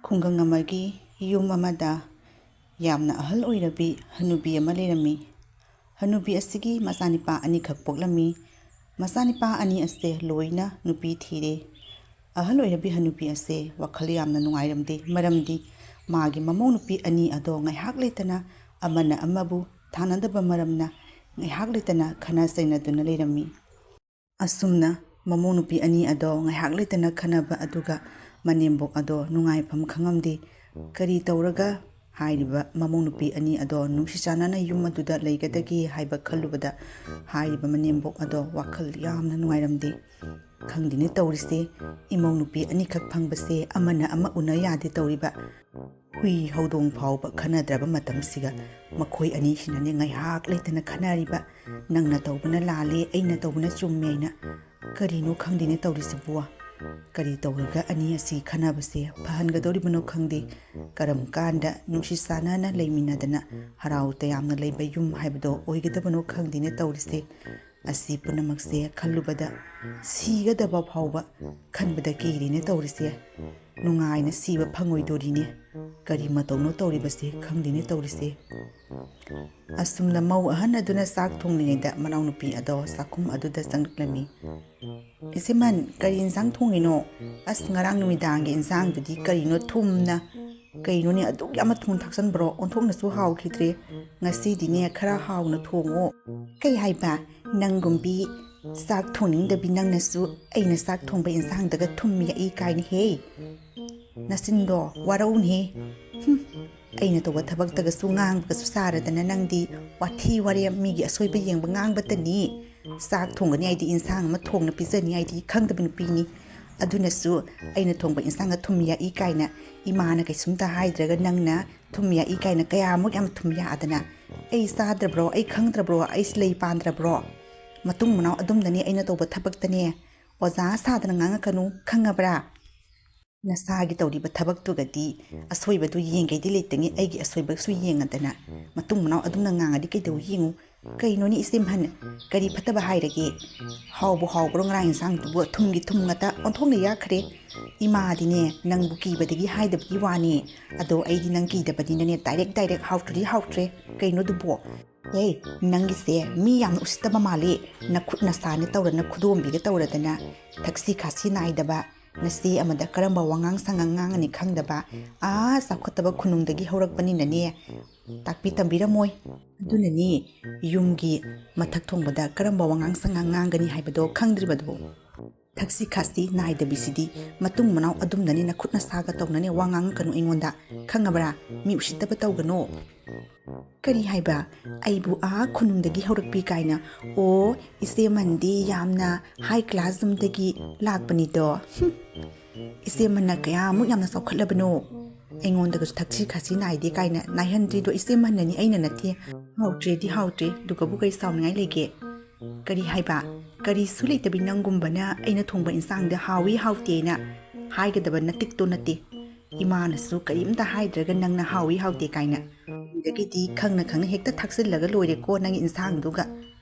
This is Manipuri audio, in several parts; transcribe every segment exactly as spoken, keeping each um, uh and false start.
ꯈꯨꯡꯒꯪ ꯑꯃꯒꯤ ꯌꯨꯝ ꯑꯃꯗ ꯌꯥꯝꯅ ꯑꯍꯜ ꯑꯣꯏꯔꯕꯤ ꯍꯅꯨꯕꯤ ꯑꯃ ꯂꯩꯔꯝꯃꯤ꯫ ꯍꯅꯨꯕꯤ ꯑꯁꯤꯒꯤ ꯃꯆꯥꯅꯤꯄꯥ ꯑꯅꯤꯈꯛ ꯄꯣꯛꯂꯝꯃꯤ꯫ ꯃꯆꯥꯅꯤꯄꯥ ꯑꯅꯤ ꯑꯁꯦ ꯂꯣꯏꯅ ꯅꯨꯄꯤ ꯊꯤꯔꯦ꯫ ꯑꯍꯜ ꯑꯣꯏꯔꯕꯤ ꯍꯅꯨꯕꯤ ꯑꯁꯦ ꯋꯥꯈꯜ ꯌꯥꯝꯅ ꯅꯨꯡꯉꯥꯏꯔꯝꯗꯦ, ꯃꯔꯝꯗꯤ ꯃꯥꯒꯤ ꯃꯃꯧ ꯅꯨꯄꯤ ꯑꯅꯤ ꯑꯗꯣ ꯉꯥꯏꯍꯥꯛ ꯂꯩꯇꯅ ꯑꯃꯅ ꯑꯃꯕꯨ ꯊꯥꯅꯗꯕ ꯃꯔꯝꯅ ꯉꯥꯏꯍꯥꯛ ꯂꯩꯇꯅ ꯈꯠꯅ ꯆꯩꯅꯗꯨꯅ ꯂꯩꯔꯝꯃꯤ꯫ ꯑꯁꯨꯝꯅ ꯃꯃꯧ ꯅꯨꯄꯤ ꯑꯅꯤ ꯑꯗꯣ ꯉꯥꯏꯍꯥꯛ ꯂꯩꯇꯅ ꯈꯠꯅꯕ ꯑꯗꯨꯒ ꯃꯅꯦꯝꯕꯣꯛ ꯑꯗꯣ ꯅꯨꯡꯉꯥꯏꯐꯝ ꯈꯪꯉꯝꯗꯦ꯫ ꯀꯔꯤ ꯇꯧꯔꯒ ꯍꯥꯏꯔꯤꯕ ꯃꯃꯧ ꯅꯨꯄꯤ ꯑꯅꯤ ꯑꯗꯣ ꯅꯨꯡꯁꯤ ꯆꯥꯟꯅꯅ ꯌꯨꯝ ꯑꯗꯨꯗ ꯂꯩꯒꯗꯒꯦ ꯍꯥꯏꯕ ꯈꯜꯂꯨꯕꯗ ꯍꯥꯏꯔꯤꯕ ꯃꯅꯦꯝꯕꯣꯛ ꯑꯗꯣ ꯋꯥꯈꯜ ꯌꯥꯝꯅ ꯅꯨꯡꯉꯥꯏꯔꯝꯗꯦ꯫ ꯈꯪꯗꯦꯅꯦ ꯇꯧꯔꯤꯁꯦ, ꯏꯃꯧ ꯅꯨꯄꯤ ꯑꯅꯤꯈꯛ ꯐꯪꯕꯁꯦ ꯑꯃꯅ ꯑꯃ ꯎꯅ ꯌꯥꯗꯦ ꯇꯧꯔꯤꯕ꯫ ꯍꯨꯏ ꯍꯧꯗꯣꯡ ꯐꯥꯎꯕ ꯈꯠꯅꯗ꯭ꯔꯕ ꯃꯇꯝꯁꯤꯒ ꯃꯈꯣꯏ ꯑꯅꯤꯁꯤꯅꯅꯦ ꯉꯥꯏꯍꯥꯛ ꯂꯩꯇꯅ ꯈꯠꯅꯔꯤꯕ꯫ ꯅꯪꯅ ꯇꯧꯕꯅ ꯂꯥꯜꯂꯦ, ꯑꯩꯅ ꯇꯧꯕꯅ ꯆꯨꯝꯃꯦ ꯍꯥꯏꯅ꯫ ꯀꯔꯤꯅꯣ ꯈꯪꯗꯦꯅꯦ ꯇꯧꯔꯤꯁꯤꯕꯨ? ꯀꯔꯤ ꯇꯧꯔꯒ ꯑꯅꯤ ꯑꯁꯤ ꯈꯠꯅꯕꯁꯦ ꯐꯍꯟꯒꯗꯧꯔꯤꯕꯅꯣ ꯈꯪꯗꯦ꯫ ꯀꯔꯝ ꯀꯥꯟꯗ ꯅꯨꯡꯁꯤ ꯆꯥꯟꯅꯅ ꯂꯩꯃꯤꯟꯅꯗꯅ ꯍꯔꯥꯎ ꯇꯌꯥꯝꯅ ꯂꯩꯕ ꯌꯨꯝ ꯍꯥꯏꯕꯗꯣ ꯑꯣꯏꯒꯗꯕꯅꯣ ꯈꯪꯗꯦꯅꯦ ꯇꯧꯔꯤꯁꯦ꯫ ꯑꯁꯤ ꯄꯨꯝꯅꯃꯛꯁꯦ ꯈꯜꯂꯨꯕꯗ ꯁꯤꯒꯗꯕ ꯐꯥꯎꯕ ꯈꯟꯕꯗ ꯀꯤꯔꯤꯅꯦ ꯇꯧꯔꯤꯁꯦ꯫ ꯅꯨꯡꯉꯥꯏꯅ ꯁꯤꯕ ꯐꯪꯉꯣꯏꯗꯣꯔꯤꯅꯦ꯫ ꯀꯔꯤ ꯃꯇꯧꯅꯣ ꯇꯧꯔꯤꯕꯁꯦ ꯈꯪꯗꯦꯅꯦ ꯇꯧꯔꯤꯁꯦ꯫ ꯑꯁꯨꯝꯅ ꯃꯧ ꯑꯍꯟ ꯑꯗꯨꯅ ꯆꯥꯛ ꯊꯣꯡꯂꯤꯉꯩꯗ ꯃꯅꯥꯎꯅꯨꯄꯤ ꯑꯗꯣ ꯆꯥꯛꯈꯨꯝ ꯑꯗꯨꯗ ꯆꯪꯂꯛꯂꯝꯃꯤ꯫ "ꯏꯆꯦꯃꯟ, ꯀꯔꯤ ꯏꯟꯁꯥꯡ ꯊꯣꯡꯉꯤꯅꯣ? ꯑꯁ, ꯉꯔꯥꯡ ꯅꯨꯃꯤꯗꯥꯡꯒꯤ ꯏꯟꯁꯥꯡꯗꯨꯗꯤ ꯀꯔꯤꯅꯣ ꯊꯨꯝꯅ, ꯀꯩꯅꯣꯅꯦ ꯑꯗꯨꯛ ꯌꯥꯝꯅ ꯊꯨꯝ ꯊꯥꯛꯆꯟꯕ꯭ꯔꯣ? ꯑꯣꯟꯊꯣꯛꯅꯁꯨ ꯍꯥꯎꯈꯤꯗ꯭ꯔꯦ꯫ ꯉꯁꯤꯗꯤꯅꯦ ꯈꯔ ꯍꯥꯎꯅ ꯊꯣꯡꯉꯣ꯫" "ꯀꯩ ꯍꯥꯏꯕ? ꯅꯪꯒꯨꯝꯕꯤ ꯆꯥꯛ ꯊꯣꯡꯅꯤꯡꯗꯕꯤ ꯅꯪꯅꯁꯨ ꯑꯩꯅ ꯆꯥꯛ ꯊꯣꯡꯕ ꯏꯟꯁꯥꯡꯗꯒ ꯊꯨꯝ ꯌꯥꯛꯏ ꯀꯥꯏꯅ ꯍꯦ? ꯅꯆꯤꯟꯗꯣ ꯋꯥꯔꯧꯅꯦ꯫ ꯍꯨꯝ, ꯑꯩꯅ ꯇꯧꯕ ꯊꯕꯛꯇꯒꯁꯨ ꯉꯥꯡꯕꯒꯁꯨ ꯁꯥꯔꯗꯅ ꯅꯪꯗꯤ ꯋꯥꯊꯤ ꯋꯥꯔꯦꯝ ꯃꯤꯒꯤ ꯑꯁꯣꯏꯕ ꯌꯦꯡꯕ ꯉꯥꯡꯕꯇꯅꯤ꯫ ꯆꯥꯛ ꯊꯣꯡꯒꯅꯤ ꯍꯥꯏꯗꯤ ꯏꯟꯁꯥꯡ ꯑꯃ ꯊꯣꯡꯅ ꯄꯤꯖꯅꯤ ꯍꯥꯏꯗꯤ ꯈꯪꯗꯕ ꯅꯨꯄꯤꯅꯤ꯫ ꯑꯗꯨꯅꯁꯨ ꯑꯩꯅ ꯊꯣꯡꯕ ꯏꯟꯁꯥꯡꯗ ꯊꯨꯝ ꯌꯥꯛꯏ ꯀꯥꯏꯅ ꯏꯃꯥꯅ ꯀꯩꯁꯨꯝꯇ ꯍꯥꯏꯗ꯭ꯔꯒ ꯅꯪꯅ ꯊꯨꯝ ꯌꯥꯛꯏ ꯀꯥꯏꯅ ꯀꯌꯥꯃꯨꯛ ꯌꯥꯝ ꯊꯨꯝ ꯌꯥꯛꯑꯗꯅ꯫ ꯑꯩ ꯆꯥꯗ꯭ꯔꯕ꯭ꯔꯣ? ꯑꯩ ꯈꯪꯗ꯭ꯔꯕ꯭ꯔꯣ? ꯑꯩꯁꯤ ꯂꯩ ꯄꯥꯟꯗ꯭ꯔꯕ꯭ꯔꯣ? ꯃꯇꯨꯡ ꯃꯅꯥꯎ ꯑꯗꯨꯝꯗꯅꯤ ꯑꯩꯅ ꯇꯧꯕ ꯊꯕꯛꯇꯅꯦ꯫ ꯑꯣꯖꯥ ꯁꯥꯗꯅ ꯉꯥꯡꯉꯛꯀꯅꯨ, ꯈꯪꯉꯕ꯭ꯔꯥ?" ꯅꯁꯥꯒꯤ ꯇꯧꯔꯤꯕ ꯊꯕꯛꯇꯨꯒꯗꯤ ꯑꯁꯣꯏꯕꯗꯨ ꯌꯦꯡꯒꯩꯗꯤ ꯂꯩꯇꯉꯩ ꯑꯩꯒꯤ ꯑꯁꯣꯏꯕꯁꯨ ꯌꯦꯡꯉꯗꯅ ꯃꯇꯨꯡ ꯃꯅꯥꯎ ꯑꯗꯨꯝꯅ ꯉꯥꯡꯉꯗꯤ ꯀꯩꯗꯧ ꯌꯦꯡꯉꯨ? ꯀꯩꯅꯣꯅꯦ ꯏꯆꯦꯝꯍꯟ, ꯀꯔꯤ ꯐꯠꯇꯕ ꯍꯥꯏꯔꯒꯦ? ꯍꯥꯎꯕꯨ ꯍꯥꯎꯕ꯭ꯔꯣ ꯉꯔꯥꯡ ꯏꯟꯁꯥꯡꯗꯨꯕꯨ? ꯊꯨꯝꯒꯤ ꯊꯨꯝ ꯉꯥꯛꯇ ꯑꯣꯟꯊꯣꯛꯅ ꯌꯥꯛꯈ꯭ꯔꯦ꯫ ꯏꯃꯥꯗꯤꯅꯦ ꯅꯪꯕꯨ ꯀꯤꯕꯗꯒꯤ ꯍꯥꯏꯗꯕꯒꯤ ꯋꯥꯅꯤ꯫ ꯑꯗꯣ ꯑꯩꯗꯤ ꯅꯪ ꯀꯤꯗꯕꯅꯤꯅꯅꯦ ꯗꯥꯏꯔꯦꯛ ꯗꯥꯏꯔꯦꯛ ꯍꯥꯎꯇ꯭ꯔꯗꯤ ꯍꯥꯎꯇ꯭ꯔꯦ꯫ ꯀꯩꯅꯣꯗꯨꯕꯣ? ꯑꯦ, ꯅꯪꯒꯤꯁꯦ ꯃꯤ ꯌꯥꯝꯅ ꯎꯁꯤꯠꯇꯕ ꯃꯥꯜꯂꯤ꯫ ꯅꯈꯨꯠ ꯅꯁꯥꯅ ꯇꯧꯔꯅ ꯈꯨꯗꯣꯝꯕꯤꯒ ꯇꯧꯔꯗꯅ ꯊꯛꯁꯤ ꯈꯥꯁꯤ ꯅꯥꯏꯗꯕ ꯅꯆꯦ ꯑꯃꯗ ꯀꯔꯝꯕ ꯋꯥꯉꯥꯡ ꯁꯉꯥꯡ ꯉꯥꯡꯉꯅꯤ ꯈꯪꯗꯕ꯫ ꯑꯥ, ꯆꯥꯎꯈꯠꯇꯕ ꯈꯨꯅꯨꯡꯗꯒꯤ ꯍꯧꯔꯛꯄꯅꯤꯅꯅꯦ ꯇꯥꯛꯄꯤ ꯇꯝꯕꯤꯔꯝꯃꯣꯏ꯫ ꯑꯗꯨꯅꯅꯤ ꯌꯨꯝꯒꯤ ꯃꯊꯛ ꯊꯣꯡꯕꯗ ꯀꯔꯝꯕ ꯋꯥꯉꯥꯡ ꯁꯉꯥꯡ ꯉꯥꯡꯒꯅꯤ ꯍꯥꯏꯕꯗꯣ ꯈꯪꯗ꯭ꯔꯤꯕꯗꯨꯕꯨ꯫ ꯊꯛꯁꯤ ꯈꯥꯁꯤ ꯅꯥꯏꯗꯕꯤꯁꯤꯗꯤ ꯃꯇꯨꯡ ꯃꯅꯥꯎ ꯑꯗꯨꯝꯅꯅꯦ ꯅꯈꯨꯠ ꯅꯁꯥꯒ ꯇꯧꯅꯅꯦ ꯋꯥ ꯉꯥꯡꯉꯛꯀꯅꯨ ꯑꯩꯉꯣꯟꯗ꯫ ꯈꯪꯉꯕ꯭ꯔꯥ? ꯃꯤ ꯎꯁꯤꯠꯇꯕ ꯇꯧꯒꯅꯣ꯫ ꯀꯔꯤ ꯍꯥꯏꯕ? ꯑꯩꯕꯨ ꯑꯥ ꯈꯨꯅꯨꯡꯗꯒꯤ ꯍꯧꯔꯛꯄꯤ ꯀꯥꯏꯅ? ꯑꯣ, ꯏꯆꯦꯃꯟꯗꯤ ꯌꯥꯝꯅ ꯍꯥꯏ ꯀ꯭ꯂꯥꯁ ꯑꯃꯗꯒꯤ ꯂꯥꯛꯄꯅꯤꯗꯣ꯫ ꯍꯨꯝ꯫ ꯏꯆꯦꯃꯟꯅ ꯀꯌꯥꯃꯨꯛ ꯌꯥꯝꯅ ꯆꯥꯎꯈꯠꯂꯕꯅꯣ? ꯑꯩꯉꯣꯟꯗꯒꯁꯨ ꯊꯛꯁꯤ ꯈꯥꯁꯤ ꯅꯥꯏꯗꯦ ꯀꯥꯏꯅ ꯅꯥꯏꯍꯟꯗ꯭ꯔꯤꯗꯣ ꯏꯆꯦꯃꯟꯅꯅꯤ, ꯑꯩꯅ ꯅꯠꯇꯦ꯫ ꯍꯥꯎꯇ꯭ꯔꯦꯗꯤ ꯍꯥꯎꯇ꯭ꯔꯦ, ꯑꯗꯨꯒꯕꯨ ꯀꯔꯤ ꯁꯥꯎꯅꯤꯡꯉꯥꯏ ꯂꯩꯒꯦ? ꯀꯔꯤ ꯍꯥꯏꯕ? ꯀꯔꯤꯁꯨ ꯂꯩꯇꯕꯤ ꯅꯪꯒꯨꯝꯕꯅ ꯑꯩꯅ ꯊꯣꯡꯕ ꯏꯟꯁꯥꯡꯗ ꯍꯥꯎꯏ ꯍꯥꯎꯇꯦꯅ ꯍꯥꯏꯒꯗꯕ ꯅꯇꯤꯛꯇꯣ ꯅꯠꯇꯦ꯫ ꯏꯃꯥꯅꯁꯨ ꯀꯔꯤꯝꯇ ꯍꯥꯏꯗ꯭ꯔꯒ ꯅꯪꯅ ꯍꯥꯎꯏ ꯍꯥꯎꯇꯦ ꯀꯥꯏꯅ꯫ ꯑꯗꯒꯤꯗꯤ ꯈꯪꯅ ꯈꯪꯅ ꯍꯦꯛꯇ ꯊꯥꯛꯆꯤꯜꯂꯒ ꯂꯣꯏꯔꯦꯀꯣ ꯅꯪꯒꯤ ꯏꯟꯁꯥꯡꯗꯨꯒ꯫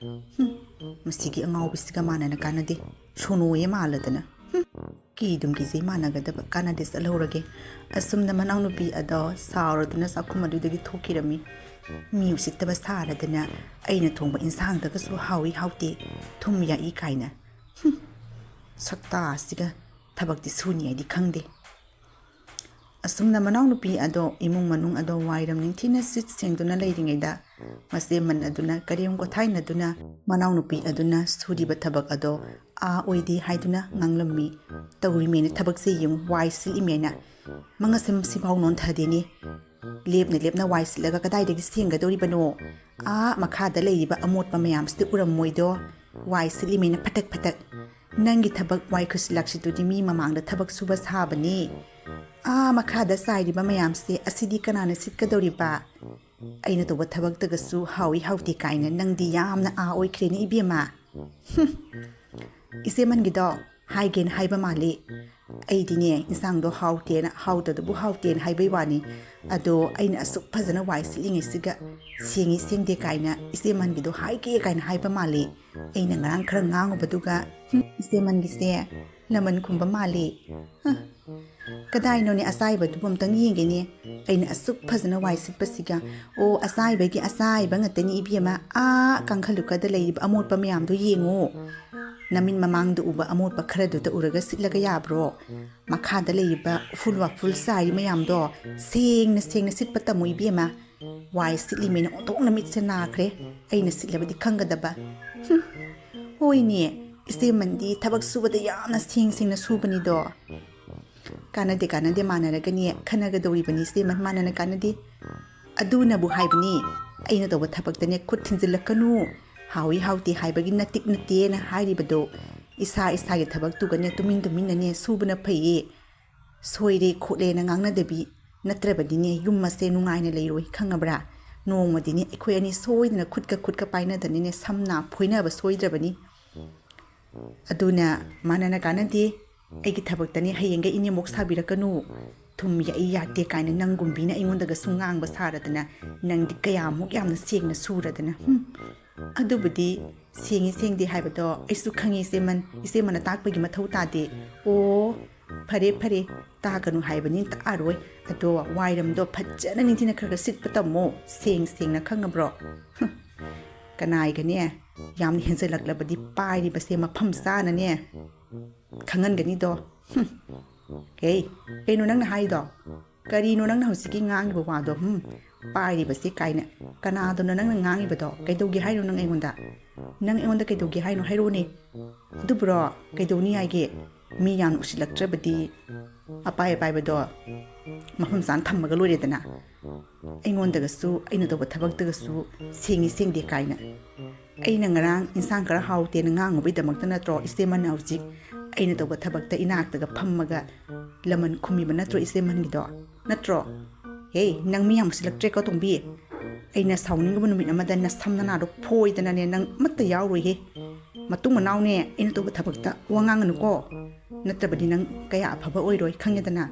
ꯍꯨꯝ, ꯃꯁꯤꯒꯤ ꯑꯉꯥꯎꯕꯤꯁꯤꯒ ꯃꯥꯟꯅꯅ ꯀꯥꯟꯅꯗꯦ꯫ ꯁꯣꯅꯣꯌꯦ ꯃꯥꯜꯂꯗꯅ꯫ ꯍꯨꯝ, ꯀꯤꯗꯨꯝ ꯀꯤꯖꯩ ꯃꯥꯟꯅꯒꯗꯕ꯫ ꯀꯥꯟꯅꯗꯦ, ꯆꯠꯍꯧꯔꯒꯦ꯫ ꯑꯁꯨꯝꯅ ꯃꯅꯥꯎꯅꯨꯄꯤ ꯑꯗꯣ ꯁꯥꯎꯔꯗꯨꯅ ꯆꯥꯛꯈꯨꯝ ꯑꯗꯨꯗꯒꯤ ꯊꯣꯛꯈꯤꯔꯝꯃꯤ꯫ ꯃꯤ ꯎꯁꯤꯠꯇꯕ ꯁꯥꯔꯗꯅ ꯑꯩꯅ ꯊꯣꯡꯕ ꯏꯟꯁꯥꯡꯗꯒꯁꯨ ꯍꯥꯎꯏ ꯍꯥꯎꯇꯦ, ꯊꯨꯝ ꯌꯥꯛꯏ ꯀꯥꯏꯅ꯫ ꯍꯨꯝ, ꯁꯛꯇꯥꯁꯤꯒ ꯊꯕꯛꯇꯤ ꯁꯨꯅꯤ ꯍꯥꯏꯗꯤ ꯈꯪꯗꯦ꯫ ꯑꯁꯨꯝꯅ ꯃꯅꯥꯎꯅꯨꯄꯤ ꯑꯗꯣ ꯏꯃꯨꯡ ꯃꯅꯨꯡ ꯑꯗꯣ ꯋꯥꯏꯔꯝ ꯅꯤꯡꯊꯤꯅ ꯁꯤꯠ ꯁꯦꯡꯗꯨꯅ ꯂꯩꯔꯤꯉꯩꯗ ꯃꯆꯦꯃꯟ ꯑꯗꯨꯅ ꯀꯔꯦꯝ ꯀꯣꯊꯥꯏꯅꯗꯨꯅ ꯃꯅꯥꯎꯅꯨꯄꯤ ꯑꯗꯨꯅ ꯁꯨꯔꯤꯕ ꯊꯕꯛ ꯑꯗꯣ ꯑꯥ ꯑꯣꯏꯗꯦ ꯍꯥꯏꯗꯨꯅ ꯉꯥꯡꯂꯝꯃꯤ꯫ ꯇꯧꯔꯤꯃꯦꯅ ꯊꯕꯛꯁꯦ ꯌꯦꯡꯉꯨ, ꯋꯥꯏ ꯁꯤꯠꯂꯤꯃꯦꯅ꯫ ꯃꯉꯁꯝ ꯁꯤꯐꯥꯎ ꯅꯣꯟꯊꯗꯦꯅꯦ꯫ ꯂꯦꯞꯅ ꯂꯦꯞꯅ ꯋꯥꯏ ꯁꯤꯠꯂꯒ ꯀꯗꯥꯏꯗꯒꯤ ꯁꯦꯡꯒꯗꯧꯔꯤꯕꯅꯣ? ꯑꯥ ꯃꯈꯥꯗ ꯂꯩꯔꯤꯕ ꯑꯃꯣꯠꯄ ꯃꯌꯥꯝꯁꯤꯗꯤ ꯎꯔꯝꯃꯣꯏꯗꯣ꯫ ꯋꯥꯏ ꯁꯤꯠꯂꯤꯃꯦꯅ ꯐꯇꯛ ꯐꯇꯛ꯫ ꯅꯪꯒꯤ ꯊꯕꯛ ꯋꯥꯏ ꯈꯨꯁꯤꯜꯂꯛꯁꯤꯗꯨꯗꯤ ꯃꯤ ꯃꯃꯥꯡꯗ ꯊꯕꯛ ꯁꯨꯕ ꯁꯥꯕꯅꯤ꯫ ꯑꯥ ꯃꯈꯥꯗ ꯆꯥꯏꯔꯤꯕ ꯃꯌꯥꯝꯁꯦ ꯑꯁꯤꯗꯤ ꯀꯅꯥꯅ ꯁꯤꯠꯀꯗꯧꯔꯤꯕ? ꯑꯩꯅ ꯇꯧꯕ ꯊꯕꯛꯇꯒꯁꯨ ꯍꯥꯎꯏ ꯍꯥꯎꯇꯦ ꯀꯥꯏꯅ ꯅꯪꯗꯤ ꯌꯥꯝꯅ ꯑꯥ ꯑꯣꯏꯈ꯭ꯔꯦꯅꯦ ꯏꯕꯦꯝꯃ꯫ ꯍꯨꯝ꯫ ꯏꯆꯦꯃꯟꯒꯤꯗꯣ ꯍꯥꯏꯒꯦꯅ ꯍꯥꯏꯕ ꯃꯥꯜꯂꯤ꯫ ꯑꯩꯗꯤꯅꯦ, ꯏꯟꯁꯥꯡꯗꯣ ꯍꯥꯎꯇꯦꯅ, ꯍꯥꯎꯇꯗꯨꯕꯨ ꯍꯥꯎꯇꯦꯅ ꯍꯥꯏꯕꯩ ꯋꯥꯅꯤ꯫ ꯑꯗꯣ ꯑꯩꯅ ꯑꯁꯨꯛ ꯐꯖꯅ ꯋꯥꯏ ꯁꯤꯠꯂꯤꯉꯩꯁꯤꯒ ꯁꯦꯡꯉꯤ ꯁꯦꯡꯗꯦ ꯀꯥꯏꯅ ꯏꯆꯦꯃꯟꯒꯤꯗꯣ ꯍꯥꯏꯒꯦ ꯀꯥꯏꯅ ꯍꯥꯏꯕ ꯃꯥꯜꯂꯤ꯫ ꯑꯩꯅ ꯉꯔꯥꯡ ꯈꯔ ꯉꯥꯡꯉꯨꯕꯗꯨꯒ, ꯍꯨꯝ, ꯏꯆꯦꯃꯟꯒꯤꯁꯦ ꯂꯃꯟ ꯈꯨꯝꯕ ꯃꯥꯜꯂꯤ꯫ ꯍ, ꯀꯗꯥꯏꯅꯣꯅꯦ ꯑꯆꯥꯏꯕꯗꯨꯕꯨ ꯑꯝꯇꯪ ꯌꯦꯡꯒꯦꯅꯦ꯫ ꯑꯩꯅ ꯑꯁꯨꯛ ꯐꯖꯅ ꯋꯥꯏ ꯁꯤꯠꯄꯁꯤꯒ꯫ ꯑꯣ, ꯑꯆꯥꯏꯕꯒꯤ ꯑꯆꯥꯏꯕ ꯉꯥꯛꯇꯅꯤ ꯏꯕꯦꯝꯃ꯫ ꯑꯥ, ꯀꯥꯡꯈꯜꯂꯨꯈꯗ ꯂꯩꯔꯤꯕ ꯑꯃꯣꯠꯄ ꯃꯌꯥꯝꯗꯣ ꯌꯦꯡꯉꯣ꯫ ꯅꯃꯤꯠ ꯃꯃꯥꯡꯗ ꯎꯕ ꯑꯃꯣꯠꯄ ꯈꯔꯗꯨꯗ ꯎꯔꯒ ꯁꯤꯠꯂꯒ ꯌꯥꯕ꯭ꯔꯣ? ꯃꯈꯥꯗ ꯂꯩꯔꯤꯕ ꯎꯐꯨꯜ ꯋꯥꯐꯨꯜ ꯆꯥꯏꯔꯤ ꯃꯌꯥꯝꯗꯣ ꯁꯦꯡꯅ ꯁꯦꯡꯅ ꯁꯤꯠꯄ ꯇꯝꯃꯨ ꯏꯕꯦꯝꯃ꯫ ꯋꯥꯏ ꯁꯤꯠꯂꯤꯃꯦꯅ ꯑꯣꯟꯊꯣꯛꯅ ꯃꯤꯠꯁꯦ ꯅꯥꯈ꯭ꯔꯦ꯫ ꯑꯩꯅ ꯁꯤꯠꯂꯕꯗꯤ ꯈꯪꯒꯗꯕ꯫ ꯍꯨꯝ, ꯍꯣꯏꯅꯦ, ꯏꯆꯦꯃꯟꯗꯤ ꯊꯕꯛ ꯁꯨꯕꯗ ꯌꯥꯝꯅ ꯁꯦꯡ ꯁꯦꯡꯅ ꯁꯨꯕꯅꯤꯗꯣ꯫ ꯀꯥꯟꯅꯗꯦ, ꯀꯥꯟꯅꯗꯦ, ꯃꯥꯟꯅꯔꯒꯅꯦ ꯈꯟꯅꯒꯗꯧꯔꯤꯕꯅꯤ ꯏꯆꯦꯃꯟ, ꯃꯥꯟꯅꯅ ꯀꯥꯟꯅꯗꯦ꯫ ꯑꯗꯨꯅꯕꯨ ꯍꯥꯏꯕꯅꯤ, ꯑꯩꯅ ꯇꯧꯕ ꯊꯕꯛꯇꯅꯦ ꯈꯨꯠ ꯊꯤꯟꯖꯤꯜꯂꯛꯀꯅꯨ, ꯍꯥꯎꯏ ꯍꯥꯎꯇꯦ ꯍꯥꯏꯕꯒꯤ ꯅꯇꯤꯛ ꯅꯠꯇꯦꯅ ꯍꯥꯏꯔꯤꯕꯗꯣ꯫ ꯏꯁꯥ ꯏꯁꯥꯒꯤ ꯊꯕꯛꯇꯨꯒꯅꯦ ꯇꯨꯃꯤꯟ ꯇꯨꯃꯤꯟꯅꯅꯦ ꯁꯨꯕꯅ ꯐꯩꯌꯦ꯫ ꯁꯣꯏꯔꯦ ꯈꯣꯠꯂꯦꯅ ꯉꯥꯡꯅꯗꯕꯤ, ꯅꯠꯇ꯭ꯔꯕꯗꯤꯅꯦ ꯌꯨꯝ ꯑꯁꯦ ꯅꯨꯡꯉꯥꯏꯅ ꯂꯩꯔꯣꯏ, ꯈꯪꯉꯕ꯭ꯔꯥ? ꯅꯣꯡꯃꯗꯤꯅꯦ ꯑꯩꯈꯣꯏ ꯑꯅꯤ ꯁꯣꯏꯗꯅ ꯈꯨꯠꯀ ꯈꯨꯠꯀ ꯄꯥꯏꯅꯗꯅꯅꯦ ꯁꯝ ꯅꯥ ꯐꯣꯏꯅꯕ ꯁꯣꯏꯗ꯭ꯔꯕꯅꯤ꯫ ꯑꯗꯨꯅ ꯃꯥꯟꯅꯅ ꯀꯥꯟꯅꯗꯦ꯫ ꯑꯩꯒꯤ ꯊꯕꯛꯇꯅꯦ ꯍꯌꯦꯡꯒ ꯏꯅꯦꯃꯣꯛ ꯁꯥꯕꯤꯔꯛꯀꯅꯨ꯫ ꯊꯨꯝ ꯌꯥꯛꯏ ꯌꯥꯛꯇꯦ ꯀꯥꯏꯅ ꯅꯪꯒꯨꯝꯕꯤꯅ ꯑꯩꯉꯣꯟꯗꯒꯁꯨ ꯉꯥꯡꯕ ꯁꯥꯔꯗꯅ, ꯅꯪꯗꯤ ꯀꯌꯥꯃꯨꯛ ꯌꯥꯝꯅ ꯁꯦꯡꯅ ꯁꯨꯔꯗꯅ꯫ ꯍꯨꯝ꯫ ꯑꯗꯨꯕꯨꯗꯤ ꯁꯦꯡꯉꯤ ꯁꯦꯡꯗꯦ ꯍꯥꯏꯕꯗꯣ ꯑꯩꯁꯨ ꯈꯪꯉꯤ ꯏꯆꯦꯃꯟ, ꯏꯆꯦꯃꯟꯅ ꯇꯥꯛꯄꯒꯤ ꯃꯊꯧ ꯇꯥꯗꯦ꯫ ꯑꯣ, ꯐꯔꯦ ꯐꯔꯦ, ꯇꯥꯛꯀꯅꯨ ꯍꯥꯏꯕꯅꯤ ꯇꯥꯛꯑꯔꯣꯏ꯫ ꯑꯗꯣ ꯋꯥꯏꯔꯝꯗꯣ ꯐꯖꯅ ꯅꯤꯡꯊꯤꯅ ꯈꯔ ꯈꯔ ꯁꯤꯠꯄ ꯇꯝꯃꯣ, ꯁꯦꯡ ꯁꯦꯡꯅ, ꯈꯪꯉꯕ꯭ꯔꯣ? ꯍꯨꯝ꯫ ꯀꯅꯥꯏꯒꯅꯦ ꯌꯥꯝꯅ ꯍꯦꯟꯖꯜꯂꯛꯂꯕꯗꯤ ꯄꯥꯏꯔꯤꯕꯁꯦ ꯃꯐꯝ ꯆꯥꯅꯅꯦ ꯈꯪꯍꯟꯒꯅꯤꯗꯣ꯫ ꯍꯨꯝ꯫ ꯍꯦ, ꯀꯩꯅꯣ ꯅꯪꯅ ꯍꯥꯏꯗꯣ? ꯀꯔꯤꯅꯣ ꯅꯪꯅ ꯍꯧꯖꯤꯛꯀꯤ ꯉꯥꯡꯉꯤꯕ ꯋꯥꯗꯣ? ꯍꯨꯝ? ꯄꯥꯏꯔꯤꯕꯁꯦ ꯀꯥꯏꯅ꯫ ꯀꯅꯥꯗꯅꯣ ꯅꯪꯅ ꯉꯥꯡꯉꯤꯕꯗꯣ? ꯀꯩꯗꯧꯒꯦ ꯍꯥꯏꯅꯣ ꯅꯪ ꯑꯩꯉꯣꯟꯗ? ꯅꯪ ꯑꯩꯉꯣꯟꯗ ꯀꯩꯗꯧꯒꯦ ꯍꯥꯏꯅꯣ? ꯍꯥꯏꯔꯛꯑꯣꯅꯦ꯫ ꯑꯗꯨꯕꯨꯔꯣ, ꯀꯩꯗꯧꯅꯤ ꯍꯥꯏꯒꯦ? ꯃꯤ ꯌꯥꯝꯅ ꯎꯁꯤꯜꯂꯛꯇ꯭ꯔꯕꯗꯤ ꯑꯄꯥꯏ ꯑꯄꯥꯏꯕꯗꯣ ꯃꯐꯝ ꯆꯥꯅ ꯊꯝꯃꯒ ꯂꯣꯏꯔꯦꯗꯅ꯫ ꯑꯩꯉꯣꯟꯗꯒꯁꯨ, ꯑꯩꯅ ꯇꯧꯕ ꯊꯕꯛꯇꯒꯁꯨ ꯁꯦꯡꯉꯤ ꯁꯦꯡꯗꯦ ꯀꯥꯏꯅ꯫ ꯑꯩꯅ ꯉꯔꯥꯡ ꯏꯟꯁꯥꯡ ꯈꯔ ꯍꯥꯎꯇꯦꯅ ꯉꯥꯡꯉꯨꯕꯩꯗꯃꯛꯇ ꯅꯠꯇ꯭ꯔꯣ ꯏꯆꯦꯃꯟꯅ ꯍꯧꯖꯤꯛ ꯑꯩꯅ ꯇꯧꯕ ꯊꯕꯛꯇ ꯏꯅꯥꯛꯇꯒ ꯐꯝꯃꯒ ꯂꯃꯟ ꯈꯨꯝꯃꯤꯕ ꯅꯠꯇ꯭ꯔꯣ ꯏꯆꯦꯃꯟꯒꯤꯗꯣ? ꯅꯠꯇ꯭ꯔꯣ? ꯍꯦ, ꯅꯪ ꯃꯤ ꯌꯥꯝ ꯎꯁꯤꯜꯂꯛꯇ꯭ꯔꯦꯀꯣ, ꯇꯣꯝꯕꯤ꯫ ꯑꯩꯅ ꯁꯥꯎꯅꯤꯡꯉꯕ ꯅꯨꯃꯤꯠ ꯑꯃꯗ ꯅꯁꯝ ꯅꯅꯥꯗꯣ ꯐꯣꯏꯗꯅꯅꯦ ꯅꯪ ꯑꯃꯠꯇ ꯌꯥꯎꯔꯣꯏꯍꯦ꯫ ꯃꯇꯨꯡ ꯃꯅꯥꯎꯅꯦ, ꯑꯩꯅ ꯇꯧꯕ ꯊꯕꯛꯇ ꯋꯥ ꯉꯥꯡꯒꯅꯨꯀꯣ꯫ ꯅꯠꯇ꯭ꯔꯕꯗꯤ ꯅꯪ ꯀꯌꯥ ꯑꯐꯕ ꯑꯣꯏꯔꯣꯏ, ꯈꯪꯉꯦꯗꯅ꯫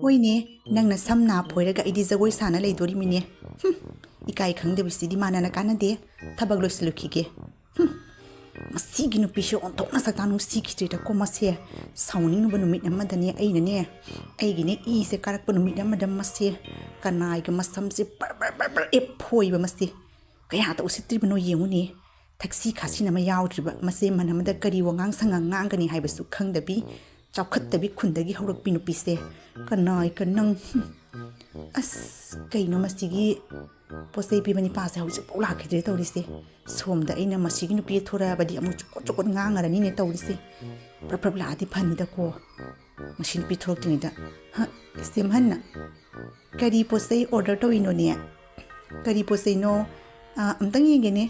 ꯍꯣꯏꯅꯦ, ꯅꯪꯅ ꯁꯝ ꯅꯥ ꯐꯣꯏꯔꯒ ꯑꯩꯗꯤ ꯖꯒꯣꯏ ꯁꯥꯅ ꯂꯩꯗꯣꯔꯤꯃꯤꯅꯦ꯫ ꯍꯨꯝ, ꯏꯀꯥꯏ ꯈꯪꯗꯕꯁꯤꯗꯤ ꯃꯥꯟꯅꯅ ꯀꯥꯟꯅꯗꯦ꯫ ꯊꯕꯛ ꯂꯣꯏꯁꯤꯜꯂꯨꯈꯤꯒꯦ꯫ ꯍꯨꯝ, ꯃꯁꯤꯒꯤ ꯅꯨꯄꯤꯁꯦ ꯑꯣꯟꯊꯣꯛꯅ ꯁꯛꯇꯥ ꯅꯨꯡꯁꯤꯈꯤꯗ꯭ꯔꯦꯗꯀꯣ ꯃꯁꯦ꯫ ꯁꯥꯎꯅꯤꯡꯉꯕ ꯅꯨꯃꯤꯠ ꯑꯃꯗꯅꯦ ꯑꯩꯅꯅꯦ, ꯑꯩꯒꯤꯅꯦ ꯏꯁꯦ ꯀꯥꯔꯛꯄ ꯅꯨꯃꯤꯠ ꯑꯃꯗ ꯃꯁꯦ ꯀꯅꯥꯏꯒ ꯃꯁꯝꯁꯦ ꯕꯔ ꯕꯔ ꯕꯔ ꯕꯔ ꯑꯦꯞ ꯐꯣꯏꯕ ꯃꯁꯦ꯫ ꯀꯌꯥꯇ ꯎꯁꯤꯠꯇ꯭ꯔꯤꯕꯅꯣ ꯌꯦꯡꯉꯨꯅꯦ꯫ ꯊꯛꯁꯤ ꯈꯥꯁꯤꯅ ꯑꯃ ꯌꯥꯎꯗ꯭ꯔꯤꯕ ꯃꯁꯦ ꯃꯅꯝꯗ ꯀꯔꯤ ꯋꯥꯉꯥꯡ ꯁꯉꯥꯡ ꯉꯥꯡꯒꯅꯤ ꯍꯥꯏꯕꯁꯨ ꯈꯪꯗꯕꯤ, ꯆꯥꯎꯈꯠꯇꯕꯤ ꯈꯨꯟꯗꯒꯤ ꯍꯧꯔꯛꯄꯤ ꯅꯨꯄꯤꯁꯦ꯫ ꯀꯅꯥꯏ ꯀ-, ꯅꯪ, ꯍꯨꯝ꯫ ꯑꯁ, ꯀꯩꯅꯣ ꯃꯁꯤꯒꯤ ꯄꯣꯠ ꯆꯩ ꯄꯤꯕ ꯅꯤꯄꯥꯁꯦ ꯍꯧꯖꯤꯛꯐꯥꯎ ꯂꯥꯛꯈꯤꯗ꯭ꯔꯦ ꯇꯧꯔꯤꯁꯦ꯫ ꯁꯣꯝꯗ ꯑꯩꯅ ꯃꯁꯤꯒꯤ ꯅꯨꯄꯤ ꯊꯣꯔꯛꯑꯕꯗꯤ ꯑꯃꯨꯛ ꯆꯨꯀꯣꯠ ꯆꯨꯀꯣꯠ ꯉꯥꯡꯉꯔꯅꯤꯅꯦ ꯇꯧꯔꯤꯁꯦ꯫ ꯄ꯭ꯔꯞ ꯄ꯭ꯔꯞ ꯂꯥꯛꯑꯗꯤ ꯐꯅꯤꯗꯀꯣ꯫ ꯃꯁꯤ ꯅꯨꯄꯤ ꯊꯣꯔꯛꯇ꯭ꯔꯤꯉꯩꯗ, ꯍ, ꯏꯆꯦꯝꯍꯟꯅ, "ꯀꯔꯤ ꯄꯣꯠ ꯆꯩ order ꯇꯧꯔꯤꯅꯣꯅꯦ? ꯀꯔꯤ ꯄꯣꯠ ꯆꯩꯅꯣ? ꯑ, ꯑꯝꯇꯪ ꯌꯦꯡꯒꯦꯅꯦ꯫